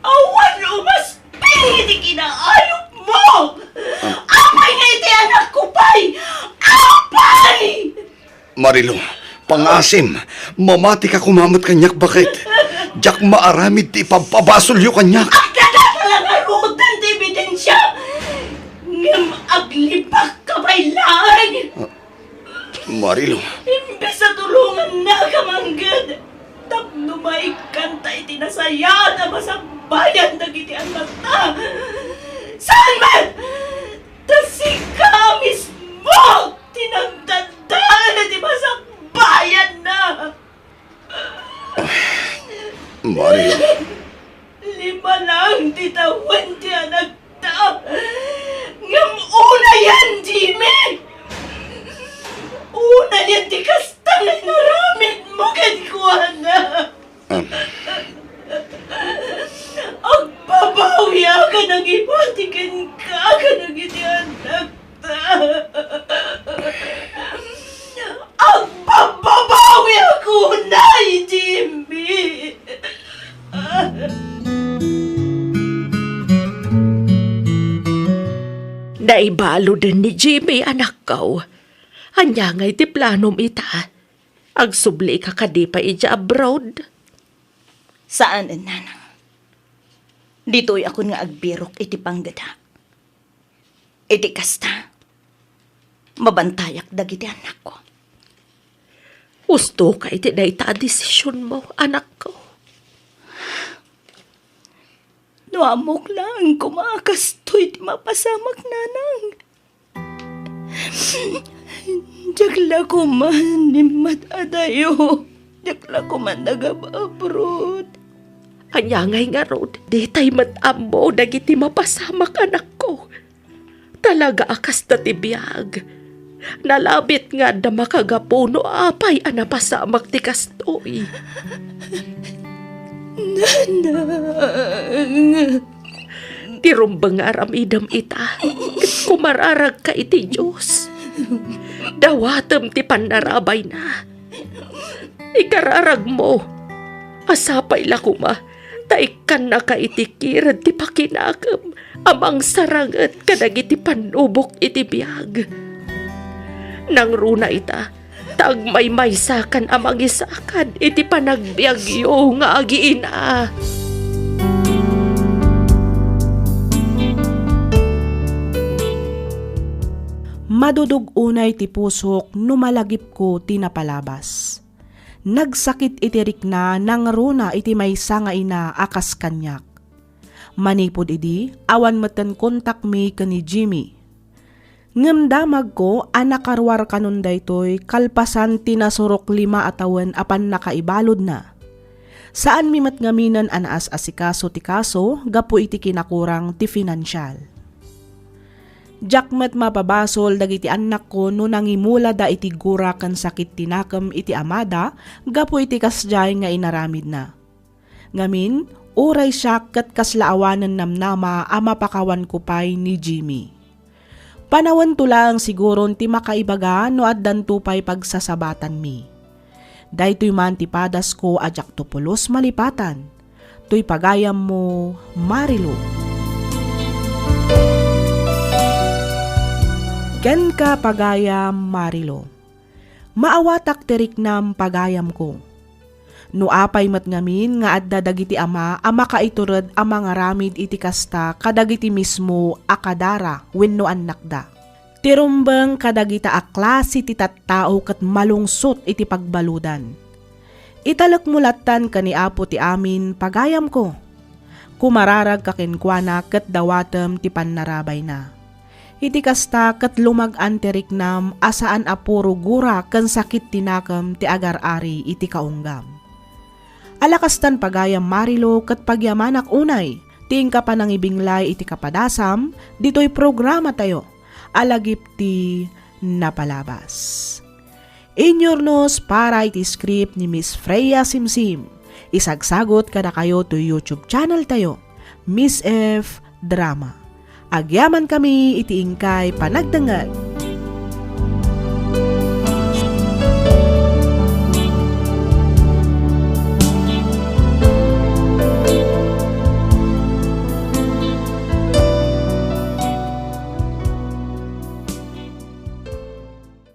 Awan umasping iti kinaayop mo! Apay nga iti anak ko pay? Apay! Marilo, pangasim, mamati ka koma met kaniak baket. Diak maaramid ti ipabpabasolyo kaniak. Agdadakkel a ngaruden ti ebidensia, ngem aglibak ka pay laeng. Marilo. Imbes a tulongannaka mangged tapno maikkanta iti nasayaat a masakbayan dagiti annakta, saan met ta sika mismo ti nagdadael iti masakbayanna. Mario. Lima lang ti tawen ti anakta. Ngem unayen, Jimmy! Unayen ti kasta nga inaramid mo kenkuana. Agbabawiak a nangipati kenka kadagiti annakta. Agbabawiak unay, Jimmy. Naibaluden ni Jimmy, anakko. Ania ngay ti planom ita? Agsublika kadi pay idiay abroad? Saanen, nanang. Ditoyakon nga agbirok iti panggeda. Iti kasta, mabantayak dagiti annakko. Ustoka iti dayta a desisionmo, anakko. No ammok laeng koma a kastoy ti mapasamak, nanang. Diak la koma nimmat-adayo. Diak la koma nagab-abroad. Ania ngay ngarud, ditay met ammo dagiti mapasamak, anakko. Talaga a kasta ti biag. Nalabit nga adda makagapu no apay a napasamak ti kastoy. Nanang. Ti rumbeng nga aramidem ita, ket kumararagka iti Dios. Dawatem ti pannarabayna. Ikararagmo a sapay la koma ta ikkannaka iti kired ti pakinakem a mangsaranget kadagiti pannubok iti biag. Nangruna ita ta agmaymaysakan a mangisakad iti panagbiagyo nga agiina. Madudog unay ti pusok no malagipko ti napalabas. Nagsakit iti rikna nangruna iti maysa nga ina a kas kaniak. Manipud idi, awan metten kontakmi ken ni Jimmy. Ngem damagko a nakaruar kanon daytoy kalpasan ti nasurok lima a tawen a pannakaibaludna. Saanmi met ngaminen a naas-asikaso ti kaso gapu iti kinakurang ti finansial. Diak met mapabasol dagiti annakko no nangimulada iti gura ken sakit ti nakem iti amada gapu iti kasdiay nga inaramidna. Ngamin, uray siak ket kasla awanen namnama a mapakawanko pay ni Jimmy. Panawanto laeng siguron ti makaibaga no addanto pay pagsasabatanmi. Daytoy man ti padasko a diakto pulos malipatan. Toy pagayammo, Marilou. Kenka, pagayam Marilou. Maawatak ti riknam, pagayamko. No apay met ngamin nga adda dagiti ama a makaitured a mangaramid iti kasta kadagiti mismo a kadara wenno annakda. Ti rumbeng kadagita a klase ti tattao ket malungsot iti pagbaludan. Italekmo lattan ken ni Apo ti amin, pagayamko. Kumararagka kenkuana ket dawatem ti pannarabayna. Iti kasta ket lumag-an ti riknam a saan a puro gura ken sakit ti nakem ti agar-ari iti kaunggam. Ala kastan, pagayam Marilou, ket pagyamanak unay ti inka panangibinglay iti kapadasam ditoy programatayo. a lagip ti napalabas. Inyurnos para iti script ni Miss Freya Simsim. Isagsagot kadakayo to YouTube channel tayo, Miss F Drama. Agyaman kami iti inkay panagdengngeg.